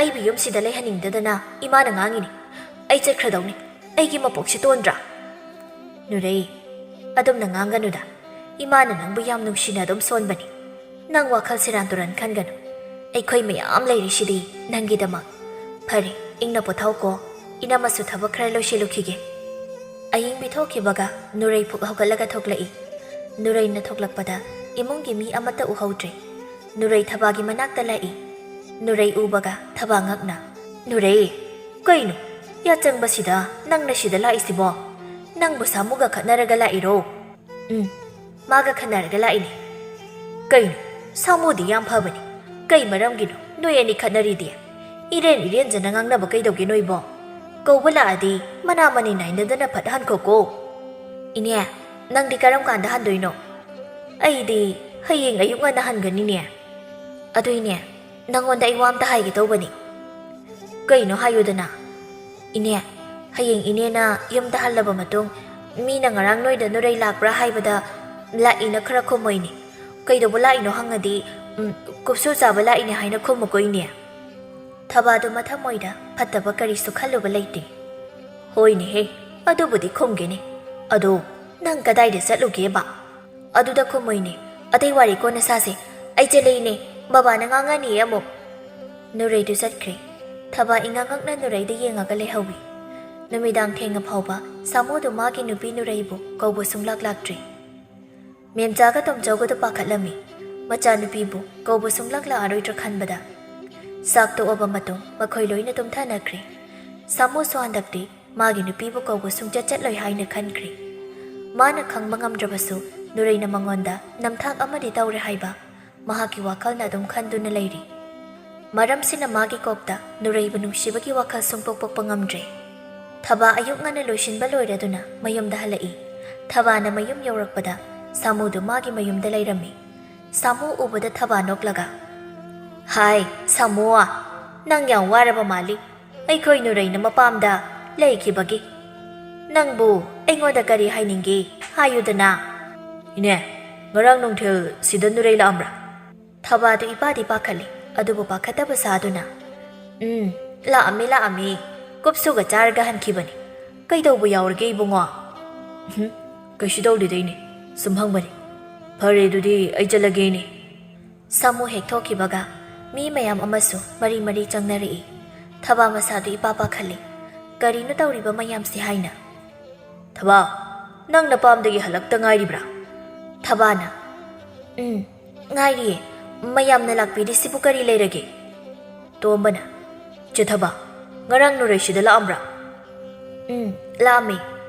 ꯑꯩꯕꯨ ꯌꯨꯝꯁꯤꯗ ꯂꯩꯍꯟꯅꯤꯡꯗꯗꯅ ꯏꯃꯥꯅ ꯉꯥꯡꯉꯤꯅꯤ꯫ ꯑꯩ ꯆꯠꯈ꯭ꯔꯗꯧꯅꯤ꯫ ꯑꯩꯒꯤ ꯃꯄꯣꯛꯁꯤ ꯇꯣꯟꯗ꯭ꯔꯥ?" "ꯅꯨꯔꯩ, ꯑꯗꯨꯝꯅ ꯉꯥꯡꯒꯅꯨꯗ꯫ ꯏꯃꯥꯅ ꯅꯪꯕꯨ ꯌꯥꯝ ꯅꯨꯡꯁꯤꯅ ꯑꯗꯨꯝ ꯁꯣꯟꯕꯅꯤ꯫ ꯅꯪ ꯋꯥꯈꯜ ꯁꯦꯔꯥꯟ ꯇꯨꯔꯥꯟ ꯈꯟꯒꯅꯨ꯫ ꯑꯩꯈꯣꯏ ꯃꯌꯥꯝ ꯂꯩꯔꯤꯁꯤꯗꯤ ꯅꯪꯒꯤꯗꯃꯛ꯫ ꯐꯔꯦ, ꯏꯪꯅ ꯄꯣꯊꯥꯎꯀꯣ꯫ ꯏꯅꯝꯃꯁꯨ ꯊꯕꯛ ꯈꯔ ꯂꯣꯏꯁꯤꯜꯂꯨꯈꯤꯒꯦ꯫" ꯑꯍꯤꯡ ꯄꯤꯊꯣꯛꯈꯤꯕꯒ ꯅꯨꯔꯩ ꯐꯨꯛ ꯍꯧꯒꯠꯂꯒ ꯊꯣꯛꯂꯛꯏ꯫ ꯅꯨꯔꯩꯅ ꯊꯣꯛꯂꯛꯄꯗ ꯏꯃꯨꯡꯒꯤ ꯃꯤ ꯑꯃꯠꯇ ꯎꯍꯧꯗ꯭ꯔꯦ꯫ ꯅꯨꯔꯩ ꯊꯕꯥꯒꯤ ꯃꯅꯥꯛꯇ ꯂꯥꯛꯏ꯫ ꯅꯨꯔꯩ ꯎꯕꯒ ꯊꯕꯥ ꯉꯛꯅ, "ꯅꯨꯔꯩ, ꯀꯩꯅꯣ? ꯌꯥꯆꯪꯕꯁꯤꯗ ꯅꯪꯅ ꯁꯤꯗ ꯂꯥꯛꯏꯁꯤꯕꯣ? ꯅꯪꯕꯨ ꯁꯥꯃꯨꯒ ꯈꯠꯅꯔꯒ ꯂꯥꯛꯏꯔꯣ?" "ꯎꯝ, ꯃꯥꯒ ꯈꯠꯅꯔꯒ ꯂꯥꯛꯏꯅꯦ꯫" "ꯀꯩꯅꯣ? ꯁꯥꯃꯨꯗꯤ ꯌꯥꯝ ꯐꯕꯅꯤ꯫ ꯀꯩ ꯃꯔꯝꯒꯤꯅꯣ ꯅꯣꯏ ꯑꯅꯤ ꯈꯠꯅꯔꯤꯗꯤ? ꯏꯔꯦꯟ ꯏꯔꯦꯟꯖꯅ ꯉꯥꯡꯅꯕ ꯀꯩꯗꯧꯒꯦ ꯅꯣꯏꯕꯣ? ꯀꯧꯕ ꯂꯥꯛꯑꯗꯤ ꯃꯅꯥ ꯃꯅꯤ ꯅꯥꯏꯅꯗꯅ ꯐꯠ ꯍꯟꯈꯣꯀꯣ꯫" "ꯏꯅꯦ, ꯅꯪꯗꯤ ꯀꯔꯝ ꯀꯥꯟꯗ ꯍꯟꯗꯣꯏꯅꯣ?" "ꯑꯩꯗꯤ ꯍꯌꯦꯡ ꯑꯌꯨꯛ ꯉꯟꯅ ꯍꯟꯒꯅꯤꯅꯦ꯫" "ꯑꯗꯨꯏꯅꯦ, ꯅꯪꯉꯣꯟꯗ ꯑꯩ ꯋꯥ ꯑꯝꯇ ꯍꯥꯏꯒꯦ ꯇꯧꯕꯅꯤ꯫" "ꯀꯩꯅꯣ ꯍꯥꯏꯌꯨꯗꯅ꯫" "ꯏꯅꯦ, ꯍꯌꯦꯡ ꯏꯅꯦꯅ ꯌꯨꯝꯗ ꯍꯜꯂꯕ ꯃꯇꯨꯡ ꯃꯤꯅ ꯉꯔꯥꯡ ꯅꯣꯏꯗ ꯅꯨꯔꯩ ꯂꯥꯛꯄ꯭ꯔꯥ ꯍꯥꯏꯕꯗ ꯂꯥꯛꯏꯅ ꯈꯔ ꯈꯨꯝꯃꯣꯏꯅꯦ꯫ ꯀꯩꯗꯧꯕ ꯂꯥꯛꯏꯅꯣ ꯍꯪꯉꯗꯤ, ꯎꯝ, ꯀꯨꯞꯁꯨ ꯆꯥꯕ ꯂꯥꯛꯏꯅꯦ ꯍꯥꯏꯅ ꯈꯨꯝꯃꯨꯀꯣ ꯏꯅꯦ꯫" ꯊꯕꯥꯗꯨ ꯃꯊꯃꯣꯏꯗ ꯐꯠꯇꯕ ꯀꯔꯤꯁꯨ ꯈꯜꯂꯨꯕ ꯂꯩꯇꯦ꯫ "ꯍꯣꯏꯅꯦꯍꯦ, ꯑꯗꯨꯕꯨꯗꯤ ꯈꯨꯝꯒꯦꯅꯦ꯫ ꯑꯗꯣ ꯅꯪ ꯀꯗꯥꯏꯗ ꯆꯠꯂꯨꯒꯦꯕ?" "ꯑꯗꯨꯗ ꯈꯨꯝꯃꯣꯏꯅꯦ, ꯑꯇꯩ ꯋꯥꯔꯤ ꯀꯣꯟꯅ ꯁꯥꯁꯦ꯫ ꯑꯩ ꯆꯦꯜꯂꯛꯏꯅꯦ, ꯕꯕꯥꯅ ꯉꯥꯡꯉꯅꯤꯌꯦ ꯑꯃꯨꯛ꯫" ꯅꯨꯔꯩꯗꯨ ꯆꯠꯈ꯭ꯔꯦ꯫ ꯊꯕꯥ ꯏꯉꯥꯡꯉꯛꯅ ꯅꯨꯔꯩꯗ ꯌꯦꯡꯉꯒ ꯂꯩꯍꯧꯏ꯫ ꯅꯨꯃꯤꯗꯥꯡ ꯊꯦꯡꯉ ꯐꯥꯎꯕ ꯁꯥꯃꯨꯗꯨ ꯃꯥꯒꯤ ꯅꯨꯄꯤ ꯅꯨꯔꯩꯕꯨ ꯀꯧꯕ ꯁꯨꯡꯂꯥꯛ ꯂꯥꯛꯇ꯭ꯔꯤ꯫ ꯃꯦꯝꯆꯥꯒ ꯇꯣꯝꯆꯧꯒꯗꯨ ꯄꯥꯈꯠꯂꯝꯃꯤ꯫ ꯃꯆꯥꯅꯨꯄꯤꯕꯨ ꯀꯧꯕ ꯁꯨꯡꯂꯥꯛ ꯂꯥꯛꯑꯔꯣꯏꯗ꯭ꯔꯥ ꯈꯟꯕꯗ꯫ ꯆꯥꯛ ꯇꯣꯛꯑꯕ ꯃꯇꯨꯡ ꯃꯈꯣꯏ ꯂꯣꯏꯅ ꯇꯨꯝꯊꯅꯈ꯭ꯔꯦ꯫ ꯁꯥꯃꯨꯁꯨ ꯍꯟꯗꯛꯇꯤ ꯃꯥꯒꯤ ꯅꯨꯄꯤꯕꯨ ꯀꯧꯕ ꯁꯨꯡꯆꯠ ꯆꯠꯂꯣꯏ ꯍꯥꯏꯅ ꯈꯟꯈ꯭ꯔꯦ꯫ ꯃꯥꯅ ꯈꯪꯕ ꯉꯝꯗ꯭ꯔꯕꯁꯨ ꯅꯨꯔꯩꯅ ꯃꯉꯣꯟꯗ ꯅꯝꯊꯥꯛ ꯑꯃꯗꯤ ꯇꯧꯔꯦ ꯍꯥꯏꯕ ꯃꯍꯥꯛꯀꯤ ꯋꯥꯈꯜꯅ ꯑꯗꯨꯝ ꯈꯟꯗꯨꯅ ꯂꯩꯔꯤ꯫ ꯃꯔꯝꯁꯤꯅ ꯃꯥꯒꯤ ꯀꯣꯛꯇ ꯅꯨꯔꯩꯕꯨ ꯅꯨꯡꯁꯤꯕꯒꯤ ꯋꯥꯈꯜ ꯁꯨꯡꯄꯣꯛ ꯄꯣꯛꯄ ꯉꯝꯗ꯭ꯔꯦ꯫ ꯊꯕꯥ ꯑꯌꯨꯛ ꯉꯟꯅ ꯂꯣꯏꯁꯤꯟꯕ ꯂꯣꯏꯔꯗꯨꯅ ꯃꯌꯨꯝꯗ ꯍꯜꯂꯛꯏ꯫ ꯊꯕꯥꯅ ꯃꯌꯨꯝ ꯌꯧꯔꯛꯄꯗ ꯁꯥꯃꯨꯗꯨ ꯃꯥꯒꯤ ꯃꯌꯨꯝꯗ ꯂꯩꯔꯝꯃꯤ꯫ ꯁꯥꯃꯨ ꯎꯕꯗ ꯊꯕꯥ ꯅꯣꯛꯂꯒ, "ꯍꯥꯏ, ꯁꯥꯃꯨ, ꯅꯪ ꯌꯥꯝ ꯋꯥꯔꯕ ꯃꯥꯜꯂꯤ꯫ ꯑꯩꯈꯣꯏ ꯅꯨꯔꯩꯅ ꯃꯄꯥꯝꯗ ꯂꯩꯈꯤꯕꯒꯤ꯫ ꯅꯪꯕꯨ ꯑꯩꯉꯣꯟꯗ ꯀꯔꯤ ꯍꯥꯏꯅꯤꯡꯒꯦ? ꯍꯥꯏꯌꯨꯗꯅ꯫" "ꯏꯅꯦ, ꯉꯔꯥꯡ ꯅꯨꯡꯊꯤꯜ ꯁꯤꯗ ꯅꯨꯔꯩ ꯂꯥꯛꯑꯝꯕ꯭ꯔꯥ?" ꯊꯕꯥꯗꯨ ꯏꯄꯥꯗꯤ ꯄꯥꯈꯠꯂꯤ, ꯑꯗꯨꯕꯨ ꯄꯥꯈꯠꯇꯕ ꯁꯥꯗꯨꯅ, "ꯎꯝ, ꯂꯥꯛꯑꯝꯃꯤ, ꯂꯥꯛꯑꯝꯃꯤ꯫ ꯀꯨꯞꯁꯨꯒ ꯆꯥꯔꯒ ꯍꯟꯈꯤꯕꯅꯤ꯫ ꯀꯩꯗꯧꯕ ꯌꯥꯎꯔꯒꯦ, ꯏꯕꯨꯡꯉꯣ?" "ꯎꯝ, ꯀꯩꯁꯨ ꯇꯧꯗꯦꯗ, ꯏꯅꯦ꯫ ꯁꯨꯝ ꯍꯪꯕꯅꯤ꯫ ꯐꯔꯦ, ꯑꯗꯨꯗꯤ ꯑꯩ ꯆꯠꯂꯒꯦ, ꯏꯅꯦ꯫" ꯁꯥꯃꯨ ꯍꯦꯛ ꯊꯣꯛꯈꯤꯕꯒ ꯃꯤ ꯃꯌꯥꯝ ꯑꯃꯁꯨ ꯃꯔꯤ ꯃꯔꯤ ꯆꯪꯅꯔꯛꯏ꯫ ꯊꯕꯥ ꯃꯁꯥꯗꯨ ꯏꯄꯥ ꯄꯥꯈꯠꯂꯤ꯫ ꯀꯔꯤꯅꯣ ꯇꯧꯔꯤꯕ ꯃꯌꯥꯝꯁꯤ ꯍꯥꯏꯅ꯫ "ꯊꯕꯥ, ꯅꯪ ꯅꯄꯥꯝꯗꯒꯤ ꯍꯜꯂꯛꯇ ꯉꯥꯏꯔꯤꯕ꯭ꯔꯥ?" ꯊꯕꯥꯅ, "ꯎꯝ, ꯉꯥꯏꯔꯤꯌꯦ꯫ ꯃꯌꯥꯝꯅ ꯂꯥꯛꯄꯤꯔꯤꯁꯤꯕꯨ ꯀꯔꯤ ꯂꯩꯔꯒꯦ?" ꯇꯣꯝꯕꯅ, "ꯆꯦ ꯊꯕꯥ, ꯉꯔꯥꯡ ꯅꯨꯔꯩꯁꯤꯗ ꯂꯥꯛꯑꯝꯕ꯭ꯔꯥ?" "ꯎꯝ, ꯂꯥꯛꯑꯝꯃꯤ꯫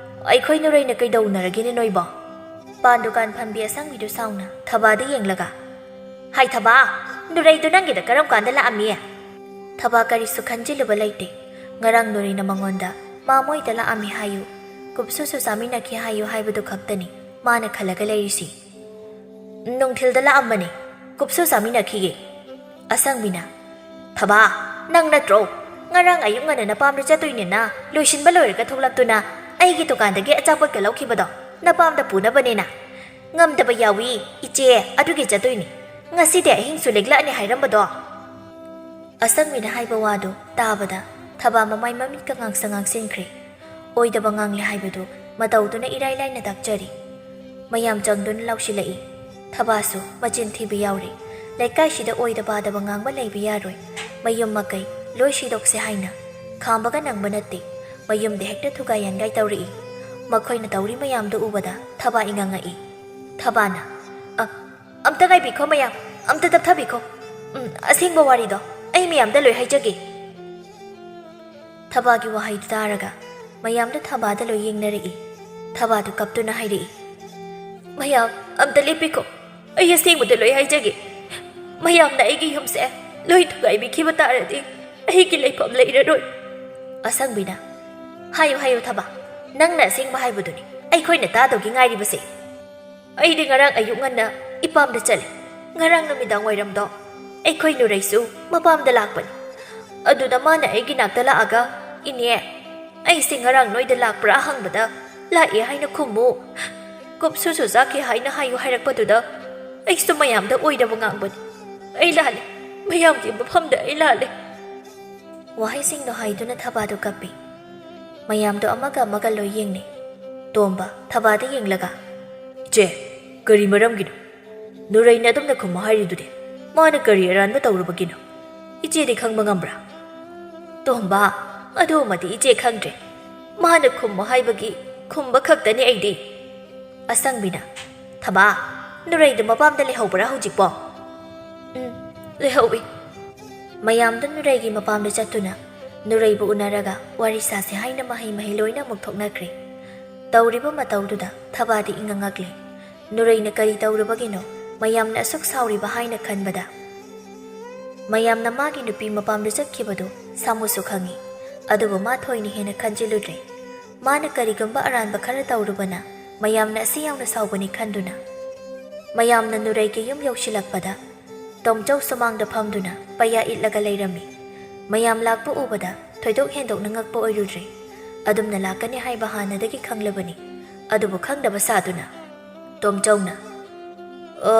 ꯑꯩꯈꯣꯏ ꯅꯨꯔꯩꯅ ꯀꯩꯗꯧꯅꯔꯒꯦꯅꯦ ꯅꯣꯏꯕꯣ?" ꯄꯥꯟ ꯗꯨꯀꯥꯟ ꯐꯝꯕꯤ ꯑꯁꯪꯕꯤꯗꯨ ꯁꯥꯎꯅ ꯊꯕꯥꯗ ꯌꯦꯡꯂꯒ, "ꯍꯥꯏ ꯊꯕꯥ, ꯅꯨꯔꯩꯗꯨ ꯅꯪꯒꯤꯗ ꯀꯔꯝ ꯀꯥꯟꯗ ꯂꯥꯛꯑꯝꯃꯤ?" ꯊꯕꯥ ꯀꯔꯤꯁꯨ ꯈꯟꯖꯤꯜꯂꯨꯕ ꯂꯩꯇꯦ꯫ ꯉꯔꯥꯡ ꯅꯨꯔꯩꯅ ꯃꯉꯣꯟꯗ ꯃꯥ ꯃꯣꯏꯗ ꯂꯥꯛꯑꯝꯃꯤ ꯍꯥꯏꯌꯨ, ꯀꯨꯞꯁꯨꯁꯨ ꯆꯥꯃꯤꯟꯅꯈꯤ ꯍꯥꯏꯌꯨ ꯍꯥꯏꯕꯗꯨ ꯈꯛꯇꯅꯤ ꯃꯥꯅ ꯈꯜꯂꯒ ꯂꯩꯔꯤꯁꯤ꯫ "ꯅꯨꯡꯊꯤꯜꯗ ꯂꯥꯛꯑꯝꯕꯅꯤ, ꯀꯨꯞꯁꯨ ꯆꯥꯃꯤꯟꯅꯈꯤꯌꯦ꯫" ꯑꯁꯪꯕꯤꯅ, "ꯊꯕꯥ, ꯅꯪ ꯅꯠꯇ꯭ꯔꯣ ꯉꯔꯥꯡ ꯑꯌꯨꯛ ꯉꯟꯅ ꯅꯄꯥꯝꯗ ꯆꯠꯇꯣꯏꯅꯦꯅ ꯂꯣꯏꯁꯤꯟꯕ ꯂꯣꯏꯔꯒ ꯊꯣꯛꯂꯛꯇꯨꯅ ꯑꯩꯒꯤ ꯗꯨꯀꯥꯟꯗꯒꯤ ꯑꯆꯥꯄꯣꯠꯀ ꯂꯧꯈꯤꯕꯗꯣ ꯅꯄꯥꯝꯗ ꯄꯨꯅꯕꯅꯦꯅ?" "ꯉꯝꯗꯕ ꯌꯥꯎꯏ, ꯏꯆꯦ, ꯑꯗꯨꯒꯤ ꯆꯠꯇꯣꯏꯅꯤ꯫ ꯉꯁꯤꯗꯤ ꯑꯍꯤꯡꯁꯨ ꯂꯦꯛꯂꯛꯑꯅꯤ ꯍꯥꯏꯔꯝꯕꯗꯣ?" ꯑꯁꯪꯕꯤꯅ ꯍꯥꯏꯕ ꯋꯥꯗꯨ ꯇꯥꯕꯗ ꯊꯕꯥ ꯃꯃꯥꯏ ꯃꯃꯤꯠꯀ ꯉꯥꯡꯁ ꯉꯥꯡꯁꯤꯟꯈ꯭ꯔꯦ꯫ ꯑꯣꯏꯗꯕ ꯉꯥꯡꯂꯦ ꯍꯥꯏꯕꯗꯨ ꯃꯇꯧꯗꯨꯅ ꯏꯔꯥꯏ ꯂꯥꯏꯅ ꯇꯥꯛꯆꯔꯤ꯫ ꯃꯌꯥꯝ ꯆꯪꯗꯨꯅ ꯂꯥꯎꯁꯤꯜꯂꯛꯏ꯫ ꯊꯕꯥꯁꯨ ꯃꯆꯤꯟ ꯊꯤꯕ ꯌꯥꯎꯔꯤ꯫ ꯂꯩꯀꯥꯏꯁꯤꯗ ꯑꯣꯏꯗ ꯄꯥꯗꯕ ꯉꯥꯡꯕ ꯂꯩꯕ ꯌꯥꯔꯣꯏ꯫ ꯃꯌꯨꯝ ꯃꯀꯩ ꯂꯣꯏ ꯁꯤꯗꯣꯛꯁꯦ ꯍꯥꯏꯅ ꯈꯥꯝꯕꯒ ꯅꯪꯕ ꯅꯠꯇꯦ꯫ ꯃꯌꯨꯝꯗ ꯍꯦꯛꯇ ꯊꯨꯒꯥꯏ ꯌꯥꯟꯒꯥꯏ ꯇꯧꯔꯛꯏ꯫ ꯃꯈꯣꯏꯅ ꯇꯧꯔꯤ ꯃꯌꯥꯝꯗꯨ ꯎꯕꯗ ꯊꯕꯥ ꯏꯉꯪꯉꯛꯏ꯫ ꯊꯕꯥꯅ, "ꯑ, ꯑꯝꯇ ꯉꯥꯏꯕꯤꯈꯣ ꯃꯌꯥꯝ, ꯑꯝꯇ ꯇꯞꯊꯕꯤꯈꯣ꯫ ꯎꯝ, ꯑꯁꯦꯡꯕ ꯋꯥꯔꯤꯗꯣ ꯑꯩ ꯃꯌꯥꯝꯗ ꯂꯣꯏ ꯍꯥꯏꯖꯒꯦ꯫" ꯊꯕꯥꯒꯤ ꯋꯥꯍꯩꯗꯨ ꯇꯥꯔꯒ ꯃꯌꯥꯝꯗꯨ ꯊꯕꯥꯗ ꯂꯣꯏ ꯌꯦꯡꯅꯔꯛꯏ꯫ ꯊꯕꯥꯗꯨ ꯀꯞꯇꯨꯅ ꯍꯥꯏꯔꯛꯏ, "ꯃꯌꯥꯝ, ꯑꯝꯇ ꯂꯦꯞꯄꯤꯈꯣ, ꯑꯩ ꯑꯁꯦꯡꯕꯗꯨ ꯂꯣꯏ ꯍꯥꯏꯖꯒꯦ꯫ ꯃꯌꯥꯝꯅ ꯑꯩꯒꯤ ꯌꯨꯝꯁꯦ ꯂꯣꯏ ꯊꯨꯒꯥꯏꯕꯤꯈꯤꯕ ꯇꯥꯔꯗꯤ ꯑꯩꯒꯤ ꯂꯩꯐꯝ ꯂꯩꯔꯔꯣꯏ꯫" ꯑꯁꯪꯕꯤꯅ, "ꯍꯥꯏꯌꯨ, ꯍꯥꯏꯌꯨ ꯊꯕꯥ, ꯅꯪꯅ ꯑꯁꯦꯡꯕ ꯍꯥꯏꯕꯗꯨꯅꯤ ꯑꯩꯈꯣꯏꯅ ꯇꯥꯗꯧꯒꯤ ꯉꯥꯏꯔꯤꯕꯁꯦ꯫ ꯑꯩꯗꯤ ꯉꯔꯥꯡ ꯑꯌꯨꯛ ꯉꯟꯅ ꯏꯄꯥꯝꯗ ꯆꯠꯂꯦ꯫ ꯉꯔꯥꯡ ꯅꯨꯃꯤꯗꯥꯡ ꯋꯥꯏꯔꯝꯗꯣ ꯑꯩꯈꯣꯏ ꯅꯨꯔꯩꯁꯨ ꯃꯄꯥꯝꯗ ꯂꯥꯛꯄꯅꯤ꯫ ꯑꯗꯨꯗ ꯃꯥꯅ ꯑꯩꯒꯤ ꯅꯥꯛꯇ ꯂꯥꯛꯑꯒ, 'ꯏꯅꯦ, ꯑꯩꯁꯦ ꯉꯔꯥꯡ ꯅꯣꯏꯗ ꯂꯥꯛꯄ꯭ꯔꯥ?' ꯍꯪꯕꯗ, 'ꯂꯥꯛꯑꯦ ꯍꯥꯏꯅ ꯈꯨꯝꯃꯨ, ꯀꯨꯞꯁꯨꯁꯨ ꯆꯥꯈꯤ ꯍꯥꯏꯅ ꯍꯥꯏꯌꯨ' ꯍꯥꯏꯔꯛꯄꯗꯨꯗ ꯑꯩꯁꯨ ꯃꯌꯥꯝꯗ ꯑꯣꯏꯗꯕ ꯉꯥꯡꯕꯅꯤ꯫ ꯑꯩ ꯂꯥꯜꯂꯦ, ꯃꯌꯥꯝꯒꯤ ꯃꯐꯝꯗ ꯑꯩ ꯂꯥꯜꯂꯦ꯫" ꯋꯥꯍꯩꯁꯤꯡꯗꯣ ꯍꯥꯏꯗꯨꯅ ꯊꯕꯥꯗꯨ ꯀꯞꯄꯤ꯫ ꯃꯌꯥꯝꯗꯣ ꯑꯃꯒ ꯑꯃꯒ ꯂꯣꯏ ꯌꯦꯡꯅꯩ꯫ ꯇꯣꯝꯕ ꯊꯕꯥꯗ ꯌꯦꯡꯂꯒ, "ꯏꯆꯦ, ꯀꯔꯤ ꯃꯔꯝꯒꯤꯅꯣ? ꯅꯨꯔꯩꯅ ꯑꯗꯨꯝꯅ ꯈꯨꯝꯃꯨ ꯍꯥꯏꯔꯤꯗꯨꯗꯤ꯫ ꯃꯥꯅ ꯀꯔꯤ ꯑꯔꯥꯟꯕ ꯇꯧꯔꯨꯕꯒꯤꯅꯣ? ꯏꯆꯦꯗꯤ ꯈꯪꯕ ꯉꯝꯕ꯭ꯔꯥ?" ꯇꯣꯝꯕ, "ꯑꯗꯨꯃꯗꯤ ꯏꯆꯦ ꯈꯪꯗ꯭ꯔꯦ꯫ ꯃꯥꯅ ꯈꯨꯝꯃꯨ ꯍꯥꯏꯕꯒꯤ ꯈꯨꯝꯕ ꯈꯛꯇꯅꯤ ꯑꯩꯗꯤ꯫ ꯑꯁꯪꯕꯤꯅ, "ꯊꯕꯥ, ꯅꯨꯔꯩꯗꯨ ꯃꯄꯥꯝꯗ ꯂꯩꯍꯧꯕ꯭ꯔꯥ ꯍꯧꯖꯤꯛꯄꯣ?" "ꯎꯝ, ꯂꯩꯍꯧꯏ꯫" ꯃꯌꯥꯝꯗꯨ ꯅꯨꯔꯩꯒꯤ ꯃꯄꯥꯝꯗ ꯆꯠꯇꯨꯅ ꯅꯨꯔꯩꯕꯨ ꯎꯅꯔꯒ ꯋꯥꯔꯤ ꯁꯥꯁꯤ ꯍꯥꯏꯅ ꯃꯍꯩ ꯃꯍꯩ ꯂꯣꯏꯅ ꯑꯃꯨꯛ ꯊꯣꯛꯅꯈ꯭ꯔꯦ꯫ ꯇꯧꯔꯤꯕ ꯃꯇꯧꯗꯨꯗ ꯊꯕꯥꯗꯤ ꯏꯉꯛꯉꯛꯂꯦ꯫ ꯅꯨꯔꯩꯅ ꯀꯔꯤ ꯇꯧꯔꯨꯕꯒꯤꯅꯣ ꯃꯌꯥꯝꯅ ꯑꯁꯨꯛ ꯁꯥꯎꯔꯤꯕ ꯍꯥꯏꯅ ꯈꯟꯕꯗ, ꯃꯌꯥꯝꯅ ꯃꯥꯒꯤ ꯅꯨꯄꯤ ꯃꯄꯥꯝꯗ ꯆꯠꯈꯤꯕꯗꯨ ꯁꯥꯃꯨꯁꯨ ꯈꯪꯏ꯫ ꯑꯗꯨꯕꯨ ꯃꯥ ꯊꯣꯏꯅ ꯍꯦꯟꯅ ꯈꯟꯖꯤꯜꯂꯨꯗ꯭ꯔꯦ꯫ ꯃꯥꯅ ꯀꯔꯤꯒꯨꯝꯕ ꯑꯔꯥꯟꯕ ꯈꯔ ꯇꯧꯔꯨꯕꯅ ꯃꯌꯥꯝꯅ ꯑꯁꯤ ꯌꯥꯝꯅ ꯁꯥꯎꯒꯅꯤ ꯈꯟꯗꯨꯅ, ꯃꯌꯥꯝꯅ ꯅꯨꯔꯩꯒꯤ ꯌꯨꯝ ꯌꯧꯁꯤꯜꯂꯛꯄꯗ ꯇꯣꯝꯆꯧ ꯁꯨꯃꯥꯡꯗ ꯐꯝꯗꯨꯅ ꯄꯩꯌꯥ ꯏꯠꯂꯒ ꯂꯩꯔꯝꯃꯤ꯫ ꯃꯌꯥꯝ ꯂꯥꯛꯄ ꯎꯕꯗ ꯊꯣꯏꯗꯣꯛ ꯍꯦꯟꯗꯣꯛꯅ ꯉꯛꯄ ꯑꯣꯏꯔꯨꯗ꯭ꯔꯦ꯫ ꯑꯗꯨꯝꯅ ꯂꯥꯛꯀꯅꯤ ꯍꯥꯏꯕ ꯍꯥꯟꯅꯗꯒꯤ ꯈꯪꯂꯕꯅꯤ꯫ ꯑꯗꯨꯕꯨ ꯈꯪꯗꯕ ꯁꯥꯗꯨꯅ ꯇꯣꯝꯆꯧꯅ, "ꯑ,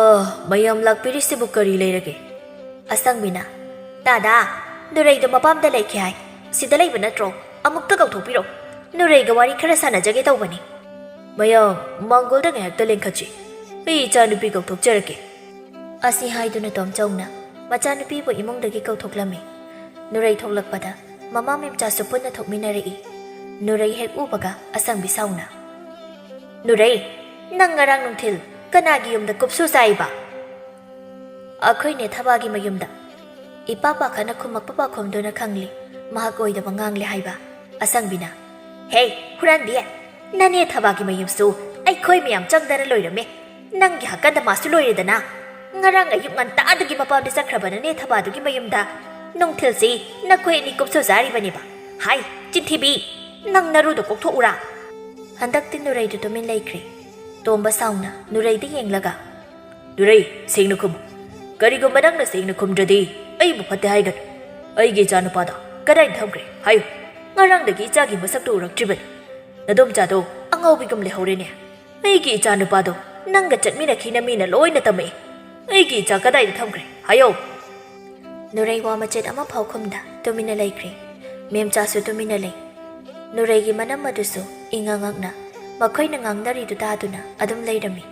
ꯃꯌꯥꯝ ꯂꯥꯛꯄꯤꯔꯤꯁꯤꯕꯨ ꯀꯔꯤ ꯂꯩꯔꯒꯦ?" ꯑꯁꯪꯕꯤꯅ, "ꯇꯥꯗꯥ, ꯅꯨꯔꯩꯗꯣ ꯃꯄꯥꯝꯗ ꯂꯩꯈꯤ ꯍꯥꯏ꯫ ꯁꯤꯗ ꯂꯩꯕ ꯅꯠꯇ꯭ꯔꯣ? ꯑꯃꯨꯛꯇ ꯀꯧꯊꯣꯛꯄꯤꯔꯣ꯫ ꯅꯨꯔꯩꯒ ꯋꯥꯔꯤ ꯈꯔ ꯁꯥꯟꯅꯖꯒꯦ ꯇꯧꯕꯅꯤ꯫" "ꯃꯌꯥꯝ, ꯃꯥꯡꯒꯣꯜꯗ ꯉꯥꯏꯍꯥꯛꯇ ꯂꯦꯡꯈꯠꯁꯤ꯫ ꯑꯩ ꯏꯆꯥꯅꯨꯄꯤ ꯀꯧꯊꯣꯛꯆꯔꯛꯀꯦ꯫" ꯑꯁꯤ ꯍꯥꯏꯗꯨꯅ ꯇꯣꯝꯆꯧꯅ ꯃꯆꯥꯅꯨꯄꯤꯕꯨ ꯏꯃꯨꯡꯗꯒꯤ ꯀꯧꯊꯣꯛꯂꯝꯃꯤ꯫ ꯅꯨꯔꯩ ꯊꯣꯛꯂꯛꯄꯗ ꯃꯃꯥ ꯃꯦꯝꯆꯥꯁꯨ ꯄꯨꯟꯅ ꯊꯣꯛꯃꯤꯟꯅꯔꯛꯏ꯫ ꯅꯨꯔꯩ ꯍꯦꯛ ꯎꯕꯒ ꯑꯁꯪꯕꯤ ꯁꯥꯎꯅ, "ꯅꯨꯔꯩ, ꯅꯪ ꯉꯔꯥꯡ ꯅꯨꯡꯊꯤꯜ ꯀꯅꯥꯒꯤ ꯌꯨꯝꯗ ꯀꯨꯞꯁꯨ ꯆꯥꯏꯕ?" "ꯑꯩꯈꯣꯏꯅꯦ ꯊꯕꯥꯒꯤ ꯃꯌꯨꯝꯗ꯫" ꯏꯄꯥ ꯄꯥꯈꯠꯅ ꯈꯨꯝꯃꯛꯄ ꯄꯥꯎꯈꯨꯝꯗꯨꯅ ꯈꯪꯂꯤ ꯃꯍꯥꯛ ꯑꯣꯏꯗꯕ ꯉꯥꯡꯂꯦ ꯍꯥꯏꯕ꯫ ꯑꯁꯪꯕꯤꯅ, "ꯍꯦ, ꯍꯨꯔꯥꯟꯕꯤ! ꯅꯅꯦ ꯊꯕꯥꯒꯤ ꯃꯌꯨꯝꯁꯨ ꯑꯩꯈꯣꯏ ꯃꯌꯥꯝ ꯆꯪꯗꯅ ꯂꯣꯏꯔꯝꯃꯦ꯫ ꯅꯪꯒꯤ ꯍꯥꯀꯟꯗ ꯃꯥꯁꯨ ꯂꯣꯏꯔꯦꯗꯅ꯫ ꯉꯔꯥꯡ ꯑꯌꯨꯛ ꯉꯟꯇꯥꯗꯒꯤ ꯃꯄꯥꯝꯗ ꯆꯠꯈ꯭ꯔꯕ ꯅꯅꯦ ꯊꯕꯥꯗꯨꯒꯤ ꯃꯌꯨꯝꯗ ꯅꯨꯡꯊꯤꯜꯁꯤ ꯅꯈꯣꯏ ꯑꯅꯤ ꯀꯨꯞꯁꯨ ꯆꯥꯔꯤꯕꯅꯦꯕ꯫ ꯍꯥꯏ, ꯆꯤꯟꯊꯤꯕꯤ! ꯅꯪ ꯅꯔꯨꯗꯣ ꯀꯣꯛꯊꯣꯛꯎꯔꯥ?" ꯍꯟꯗꯛꯇꯤ ꯅꯨꯔꯩꯗꯨ ꯇꯨꯃꯤꯟ ꯂꯩꯈ꯭ꯔꯦ꯫ ꯇꯣꯝꯕ ꯁꯥꯎꯅ ꯅꯨꯔꯩꯗ ꯌꯦꯡꯂꯒ, "ꯅꯨꯔꯩ, ꯁꯦꯡꯅ ꯈꯨꯝꯃꯨ꯫ ꯀꯔꯤꯒꯨꯝꯕ ꯅꯪꯅ ꯁꯦꯡꯅ ꯈꯨꯝꯗ꯭ꯔꯗꯤ ꯑꯩꯕꯨ ꯐꯠꯇꯦ ꯍꯥꯏꯒꯅꯨ꯫ ꯑꯩꯒꯤ ꯏꯆꯥꯅꯨꯄꯥꯗꯣ ꯀꯗꯥꯏꯗ ꯊꯝꯈ꯭ꯔꯦ ꯍꯥꯏꯌꯨ꯫ ꯉꯔꯥꯡꯗꯒꯤ ꯏꯆꯥꯒꯤ ꯃꯁꯛꯇꯨ ꯎꯔꯛꯇ꯭ꯔꯤꯕꯅꯤ꯫ ꯅꯗꯣꯝꯆꯥꯗꯣ ꯑꯉꯥꯎꯕꯤꯒꯨꯝ ꯂꯩꯍꯧꯔꯦꯅꯦ꯫ ꯑꯩꯒꯤ ꯏꯆꯥꯅꯨꯄꯥꯗꯣ ꯅꯪꯒ ꯆꯠꯃꯤꯟꯅꯈꯤꯅ ꯃꯤꯅ ꯂꯣꯏꯅ ꯇꯝꯃꯛꯏ꯫ ꯑꯩꯒꯤ ꯏꯆꯥ ꯀꯗꯥꯏꯗ ꯊꯝꯈ꯭ꯔꯦ ꯍꯥꯏꯌꯣ?" ꯅꯨꯔꯩ ꯋꯥ ꯃꯆꯦꯠ ꯑꯃꯐꯥꯎ ꯈꯨꯝꯗ ꯇꯨꯃꯤꯟꯅ ꯂꯩꯈ꯭ꯔꯦ꯫ ꯃꯦꯝꯆꯥꯁꯨ ꯇꯨꯃꯤꯟꯅ ꯂꯩ꯫ ꯅꯨꯔꯩꯒꯤ ꯃꯅꯝ ꯑꯗꯨꯁꯨ ꯏꯉꯛ ꯉꯛꯅ ꯃꯈꯣꯏꯅ ꯉꯥꯡꯅꯔꯤꯗꯨ ꯇꯥꯗꯨꯅ ꯑꯗꯨꯝ ꯂꯩꯔꯝꯃꯤ꯫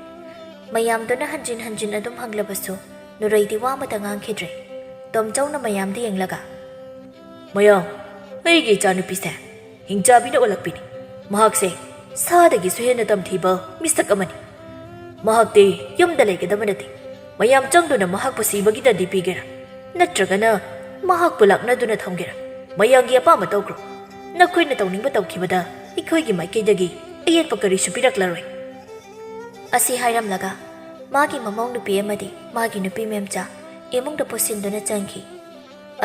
ꯃꯌꯥꯝꯗꯨꯅ ꯍꯟꯖꯤꯟ ꯍꯟꯖꯤꯟ ꯑꯗꯨꯝ ꯍꯪꯂꯕꯁꯨ ꯅꯨꯔꯩꯗꯤ ꯋꯥ ꯑꯃꯇ ꯉꯥꯡꯈꯤꯗ꯭ꯔꯦ꯫ ꯇꯣꯝꯆꯧꯅ ꯃꯌꯥꯝꯗ ꯌꯦꯡꯂꯒ, "ꯃꯌꯥꯝ, ꯑꯩꯒꯤ ꯏꯆꯥꯅꯨꯄꯤꯁꯦ ꯍꯤꯡꯆꯥꯕꯤꯅ ꯑꯣꯜꯂꯛꯄꯤꯅꯤ꯫ ꯃꯍꯥꯛꯁꯦ ꯁꯥꯗꯒꯤꯁꯨ ꯍꯦꯟꯅ ꯇꯝꯊꯤꯕ ꯃꯤꯁꯛ ꯑꯃꯅꯤ꯫ ꯃꯍꯥꯛꯇꯤ ꯌꯨꯝꯗ ꯂꯩꯒꯗꯕ ꯅꯠꯇꯦ꯫ ꯃꯌꯥꯝ ꯆꯪꯗꯨꯅ ꯃꯍꯥꯛꯄꯨ ꯁꯤꯕꯒꯤ ꯗꯟꯗꯤ ꯄꯤꯒꯦꯔꯥ? ꯅꯠꯇ꯭ꯔꯒꯅ ꯃꯍꯥꯛꯄꯨ ꯂꯥꯛꯅꯗꯨꯅ ꯊꯝꯒꯦꯔꯥ? ꯃꯌꯥꯝꯒꯤ ꯑꯄꯥꯝꯕ ꯇꯧꯈ꯭ꯔꯣ꯫ ꯅꯈꯣꯏꯅ ꯇꯧꯅꯤꯡꯕ ꯇꯧꯈꯤꯕꯗ ꯑꯩꯈꯣꯏꯒꯤ ꯃꯥꯏꯀꯩꯗꯒꯤ ꯑꯌꯦꯠꯄ ꯀꯔꯤꯁꯨ ꯄꯤꯔꯛꯂꯔꯣꯏ꯫ ꯑꯁꯤ ꯍꯥꯏꯔꯝꯂꯒ ꯃꯥꯒꯤ ꯃꯃꯧ ꯅꯨꯄꯤ ꯑꯃꯗꯤ ꯃꯥꯒꯤ ꯅꯨꯄꯤ ꯃꯦꯝꯆꯥ ꯏꯃꯨꯡꯗ ꯄꯨꯁꯤꯟꯗꯨꯅ ꯆꯪꯈꯤ꯫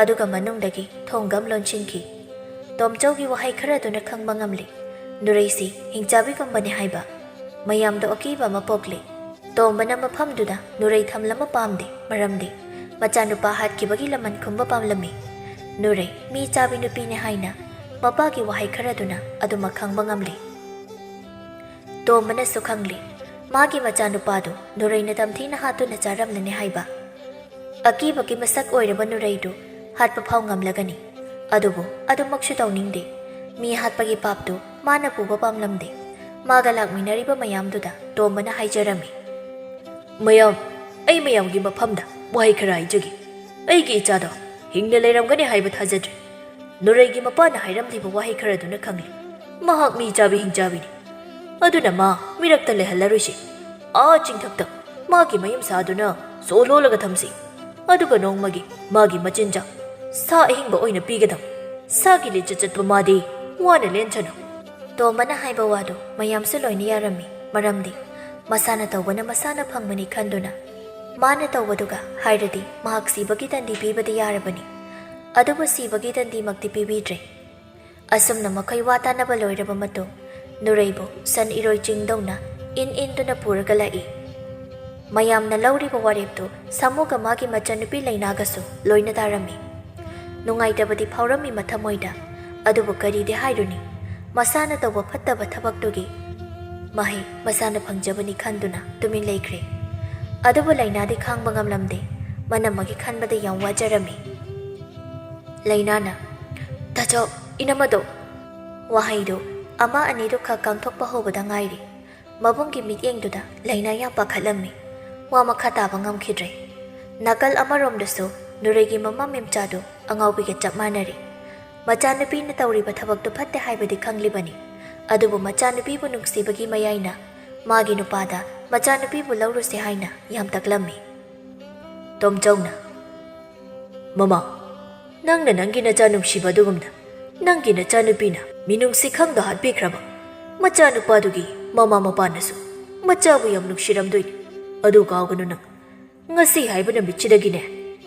ꯑꯗꯨꯒ ꯃꯅꯨꯡꯗꯒꯤ ꯊꯣꯡꯒꯝ ꯂꯣꯟꯁꯤꯟꯈꯤ꯫ ꯇꯣꯝꯆꯧꯒꯤ ꯋꯥꯍꯩ ꯈꯔ ꯑꯗꯨꯅ ꯈꯪꯕ ꯉꯝꯂꯤ꯫ ꯅꯨꯔꯩꯁꯤ ꯍꯤꯡꯆꯥꯕꯤꯒꯨꯝꯕꯅꯤ ꯍꯥꯏꯕ꯫ ꯃꯌꯥꯝꯗ ꯑꯀꯤꯕ ꯑꯃ ꯄꯣꯛꯂꯤ꯫ ꯇꯣꯝꯕꯅ ꯃꯐꯝꯗꯨꯗ ꯅꯨꯔꯩ ꯊꯝꯂꯝꯕ ꯄꯥꯝꯗꯦ, ꯃꯔꯝꯗꯤ ꯃꯆꯥꯅꯨꯄꯥ ꯍꯥꯠꯈꯤꯕꯒꯤ ꯂꯃꯟ ꯈꯨꯝꯕ ꯄꯥꯝꯂꯝꯃꯤ꯫ ꯅꯨꯔꯩ ꯃꯤ ꯆꯥꯕꯤ ꯅꯨꯄꯤꯅꯤ ꯍꯥꯏꯅ ꯃꯄꯥꯒꯤ ꯋꯥꯍꯩ ꯈꯔꯗꯨꯅ ꯑꯗꯨꯃꯛ ꯈꯪꯕ ꯉꯝꯂꯤ꯫ ꯇꯣꯝꯕꯅꯁꯨ ꯈꯪꯂꯤ, ꯃꯥꯒꯤ ꯃꯆꯥꯅꯨꯄꯥꯗꯨ ꯅꯨꯔꯩꯅ ꯇꯝꯊꯤꯅ ꯍꯥꯠꯇꯨꯅ ꯆꯥꯔꯝꯂꯅꯤ ꯍꯥꯏꯕ꯫ ꯑꯀꯤꯕꯒꯤ ꯃꯁꯛ ꯑꯣꯏꯔꯕ ꯅꯨꯔꯩꯗꯨ ꯍꯥꯠꯄ ꯐꯥꯎ ꯉꯝꯂꯒꯅꯤ꯫ ꯑꯗꯨꯕꯨ ꯑꯗꯨꯃꯛꯁꯨ ꯇꯧꯅꯤꯡꯗꯦ꯫ ꯃꯤ ꯍꯥꯠꯄꯒꯤ ꯄꯥꯞꯇꯨ ꯃꯥꯅ ꯄꯨꯕ ꯄꯥꯝꯂꯝꯗꯦ꯫ ꯃꯥꯒ ꯂꯥꯛꯃꯤꯟꯅꯔꯤꯕ ꯃꯌꯥꯝꯗꯨꯗ ꯇꯣꯝꯕꯅ ꯍꯥꯏꯖꯔꯝꯃꯤ, "ꯃꯌꯥꯝ, ꯑꯩ ꯃꯌꯥꯝꯒꯤ ꯃꯐꯝꯗ ꯋꯥꯍꯩ ꯈꯔ ꯍꯥꯏꯖꯒꯦ꯫ ꯑꯩꯒꯤ ꯏꯆꯥꯗꯣ ꯍꯤꯡꯅ ꯂꯩꯔꯝꯒꯅꯤ ꯍꯥꯏꯕ ꯊꯥꯖꯗ꯭ꯔꯦ꯫ ꯅꯨꯔꯩꯒꯤ ꯃꯄꯥꯅ ꯍꯥꯏꯔꯝꯂꯤꯕ ꯋꯥꯍꯩ ꯈꯔꯗꯨꯅ ꯈꯪꯂꯤ꯫ ꯃꯍꯥꯛ ꯃꯤ ꯆꯥꯕꯤ ꯍꯤꯡꯆꯥꯕꯤꯅꯤ꯫ ꯑꯗꯨꯅ ꯃꯥ ꯃꯤꯔꯛꯇ ꯂꯩꯍꯜꯂꯔꯣꯏꯁꯤ꯫ ꯑꯥ ꯆꯤꯡꯊꯛꯇ ꯃꯥꯒꯤ ꯃꯌꯨꯝ ꯁꯥꯗꯨꯅ ꯁꯣ ꯂꯣꯜꯂꯒ ꯊꯝꯁꯤ꯫ ꯑꯗꯨꯒ ꯅꯣꯡꯃꯒꯤ ꯃꯥꯒꯤ ꯃꯆꯤꯟꯖꯥꯛ ꯁꯥ ꯑꯍꯤꯡꯕ ꯑꯣꯏꯅ ꯄꯤꯒꯗꯕ꯫ ꯁꯥꯒꯤ ꯂꯤꯆꯠ ꯆꯠꯄ ꯃꯥꯗꯤ ꯋꯥꯅ ꯂꯦꯟꯁꯅꯨ꯫" ꯇꯣꯝꯕꯅ ꯍꯥꯏꯕ ꯋꯥꯗꯨ ꯃꯌꯥꯝꯁꯨ ꯂꯣꯏꯅ ꯌꯥꯔꯝꯃꯤ, ꯃꯔꯝꯗꯤ ꯃꯁꯥꯅ ꯇꯧꯕꯅ ꯃꯁꯥꯅ ꯐꯪꯕꯅꯤ ꯈꯟꯗꯨꯅ꯫ ꯃꯥꯅ ꯇꯧꯕꯗꯨꯒ ꯍꯥꯏꯔꯗꯤ ꯃꯍꯥꯛ ꯁꯤꯕꯒꯤ ꯗꯟꯗꯤ ꯄꯤꯕꯗꯤ ꯌꯥꯔꯕꯅꯤ꯫ ꯑꯗꯨꯕꯨ ꯁꯤꯕꯒꯤ ꯗꯟꯗꯤꯃꯛꯇꯤ ꯄꯤꯕꯤꯗ꯭ꯔꯦ꯫ ꯑꯁꯨꯝꯅ ꯃꯈꯣꯏ ꯋꯥ ꯇꯥꯅꯕ ꯂꯣꯏꯔꯕ ꯃꯇꯨꯡ, ꯅꯨꯔꯩꯕꯨ ꯁꯟ ꯏꯔꯣꯏ ꯆꯤꯡꯗꯧꯅ ꯏꯟ ꯏꯟꯗꯨꯅ ꯄꯨꯔꯒ ꯂꯥꯛꯏ꯫ ꯃꯌꯥꯝꯅ ꯂꯧꯔꯤꯕ ꯋꯥꯔꯦꯞꯇꯨ ꯁꯥꯃꯨꯒ ꯃꯥꯒꯤ ꯃꯆꯟꯅꯨꯄꯤ ꯂꯩꯅꯥꯒꯁꯨ ꯂꯣꯏꯅ ꯇꯥꯔꯝꯃꯤ꯫ ꯅꯨꯡꯉꯥꯏꯇꯕꯗꯤ ꯐꯥꯎꯔꯝꯃꯤ ꯃꯊꯃꯣꯏꯗ, ꯑꯗꯨꯕꯨ ꯀꯔꯤꯗꯤ ꯍꯥꯏꯔꯨꯅꯤ? ꯃꯁꯥꯅ ꯇꯧꯕ ꯐꯠꯇꯕ ꯊꯕꯛꯇꯨꯒꯤ ꯃꯍꯩ ꯃꯁꯥꯅ ꯐꯪꯖꯕꯅꯤ ꯈꯟꯗꯨꯅ ꯇꯨꯃꯤꯟ ꯂꯩꯈ꯭ꯔꯦ꯫ ꯑꯗꯨꯕꯨ ꯂꯩꯅꯥꯗꯤ ꯈꯥꯡꯕ ꯉꯝꯂꯝꯗꯦ꯫ ꯃꯅꯝꯃꯒꯤ ꯈꯟꯕꯗ ꯌꯥꯝ ꯋꯥꯖꯔꯝꯃꯤ꯫ ꯂꯩꯅꯥꯅ, "ꯇꯥꯆꯧ, ꯏꯅꯝꯃꯗꯣ!" ꯋꯥꯍꯩꯗꯨ ꯑꯃ ꯑꯅꯤꯗꯨ ꯈꯛ ꯀꯥꯡꯊꯣꯛꯄ ꯍꯧꯕꯗ ꯉꯥꯏꯔꯤ꯫ ꯃꯕꯨꯡꯒꯤ ꯃꯤꯠꯌꯦꯡꯗꯨꯗ ꯂꯩꯅꯥ ꯌꯥꯝ ꯄꯥꯈꯠꯂꯝꯃꯤ꯫ ꯋꯥ ꯃꯈꯥ ꯇꯥꯕ ꯉꯝꯈꯤꯗ꯭ꯔꯦ꯫ ꯅꯥꯀꯜ ꯑꯃꯔꯣꯝꯗꯁꯨ ꯅꯨꯔꯩꯒꯤ ꯃꯃꯥ ꯃꯦꯝꯆꯥꯗꯨ ꯑꯉꯥꯎꯕꯤꯒ ꯆꯞ ꯃꯥꯟꯅꯔꯤ꯫ ꯃꯆꯥꯅꯨꯄꯤꯅ ꯇꯧꯔꯤꯕ ꯊꯕꯛꯇꯨ ꯐꯠꯇꯦ ꯍꯥꯏꯕꯗꯤ ꯈꯪꯂꯤꯕꯅꯤ꯫ ꯑꯗꯨꯕꯨ ꯃꯆꯥꯅꯨꯄꯤꯕꯨ ꯅꯨꯡꯁꯤꯕꯒꯤ ꯃꯌꯥꯏꯅ ꯃꯥꯒꯤ ꯅꯨꯄꯥꯗ ꯃꯆꯥꯅꯨꯄꯤꯕꯨ ꯂꯧꯔꯨꯁꯦ ꯍꯥꯏꯅ ꯌꯥꯝ ꯇꯛꯂꯝꯃꯤ꯫ ꯇꯣꯝꯆꯧꯅ, "ꯃꯃꯥ, ꯅꯪꯅ ꯅꯪꯒꯤ ꯅꯆꯥ ꯅꯨꯡꯁꯤꯕ ꯑꯗꯨꯒꯨꯝꯅ ꯅꯪꯒꯤ ꯅꯆꯥꯅꯨꯄꯤꯅ ꯃꯤꯅꯨꯡꯁꯤ ꯈꯪꯗ ꯍꯥꯠꯄꯤꯈ꯭ꯔꯕ ꯃꯆꯥꯅꯨꯄꯥꯗꯨꯒꯤ ꯃꯃꯥ ꯃꯄꯥꯅꯁꯨ ꯃꯆꯥꯕꯨ ꯌꯥꯝ ꯅꯨꯡꯁꯤꯔꯝꯗꯣꯏꯅꯤ꯫ ꯑꯗꯨ ꯀꯥꯎꯒꯅꯨ ꯅꯪ꯫ ꯉꯁꯤ ꯍꯥꯏꯕ ꯅꯨꯃꯤꯠꯁꯤꯗꯒꯤꯅꯦ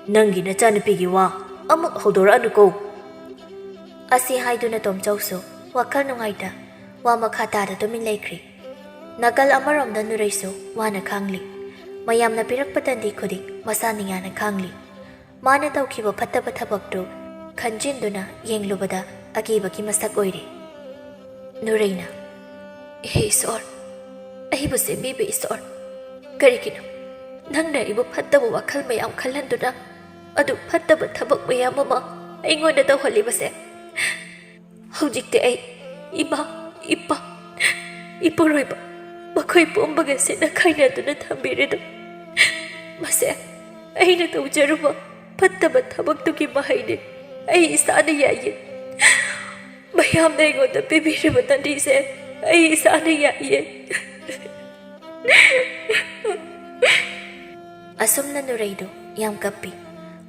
ꯅꯪꯒꯤ ꯅꯆꯥꯅꯨꯄꯤꯒꯤ ꯋꯥ ꯑꯃꯨꯛ ꯍꯧꯗꯣꯔꯛꯑꯅꯨꯀꯣ꯫" ꯑꯁꯤ ꯍꯥꯏꯗꯨꯅ ꯇꯣꯝꯆꯧꯁꯨ ꯋꯥꯈꯜ ꯅꯨꯡꯉꯥꯏꯇ ꯋꯥ ꯃꯈꯥ ꯇꯥꯗ ꯇꯨꯃꯤꯟ ꯂꯩꯈ꯭ꯔꯤ꯫ ꯅꯥꯀꯜ ꯑꯃꯔꯣꯝꯗ ꯅꯨꯔꯩꯁꯨ ꯋꯥꯅ ꯈꯥꯡꯂꯤ꯫ ꯃꯌꯥꯝꯅ ꯄꯤꯔꯛꯄ ꯇꯟꯗꯤ ꯈꯨꯗꯤꯡ ꯃꯁꯥ ꯅꯤꯡꯌꯥꯅ ꯈꯥꯡꯂꯤ꯫ ꯃꯥꯅ ꯇꯧꯈꯤꯕ ꯐꯠꯇꯕ ꯊꯕꯛꯇꯨ ꯈꯟꯖꯤꯟꯗꯨꯅ ꯌꯦꯡꯂꯨꯕꯗ ꯑꯀꯤꯕꯒꯤ ꯃꯁꯛ ꯑꯣꯏꯔꯦ꯫ ꯅꯨꯔꯩꯅ, "ꯍꯦ ꯏꯁꯣꯔ, ꯑꯩꯕꯨ ꯁꯦꯝꯕꯤꯕ ꯏꯁꯣꯔ, ꯀꯔꯤꯒꯤꯅꯣ ꯅꯪꯅ ꯑꯩꯕꯨ ꯐꯠꯇꯕ ꯋꯥꯈꯜ ꯃꯌꯥꯝ ꯈꯜꯍꯟꯗꯨꯅ ꯑꯗꯨ ꯐꯠꯇꯕ ꯊꯕꯛ ꯃꯌꯥꯝ ꯑꯃ ꯑꯩꯉꯣꯟꯗ ꯇꯧꯍꯜꯂꯤꯕꯁꯦ? ꯍꯧꯖꯤꯛꯇꯤ ꯑꯩ ꯏꯃꯥ, ꯏꯄꯥ, ꯏꯄꯨꯔꯣꯏꯕ ꯃꯈꯣꯏ ꯄꯨꯝꯕꯒ ꯁꯤꯠꯅ ꯈꯥꯏꯅꯗꯨꯅ ꯊꯝꯕꯤꯔꯦꯗꯣ꯫ ꯃꯁꯦ ꯑꯩꯅ ꯇꯧꯖꯔꯨꯕ ꯐꯠꯇꯕ ꯊꯕꯛꯇꯨꯒꯤ ꯃꯍꯩꯅꯤ꯫ ꯑꯩ ꯏꯁꯥꯅ ꯌꯥꯏꯌꯦ꯫ ꯃꯌꯥꯝꯅ ꯑꯩꯉꯣꯟꯗ ꯄꯤꯕꯤꯔꯤꯕ ꯇꯟꯗꯤꯁꯦ ꯑꯩ ꯏꯁꯥꯅ ꯌꯥꯏꯌꯦ꯫" ꯑꯁꯨꯝꯅ ꯅꯨꯔꯩꯗꯨ ꯌꯥꯝ ꯀꯞꯄꯤ꯫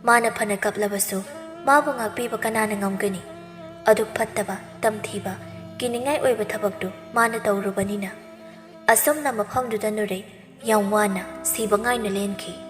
ꯃꯥꯅ ꯐꯅ ꯀꯞꯂꯕꯁꯨ ꯃꯥꯕꯨ ꯉꯥꯛꯄꯤꯕ ꯀꯅꯥꯅ ꯉꯝꯒꯅꯤ? ꯑꯗꯨꯛ ꯐꯠꯇꯕ, ꯇꯝꯊꯤꯕ, ꯀꯤꯅꯤꯡꯉꯥꯏ ꯑꯣꯏꯕ ꯊꯕꯛꯇꯨ ꯃꯥꯅ ꯇꯧꯔꯨꯕꯅꯤꯅ꯫ ꯑꯁꯨꯝꯅ ꯃꯐꯝꯗꯨꯗ ꯅꯨꯔꯩ ꯌꯥꯝ ꯋꯥꯅ ꯁꯤꯕ ꯉꯥꯏꯅ ꯂꯦꯟꯈꯤ꯫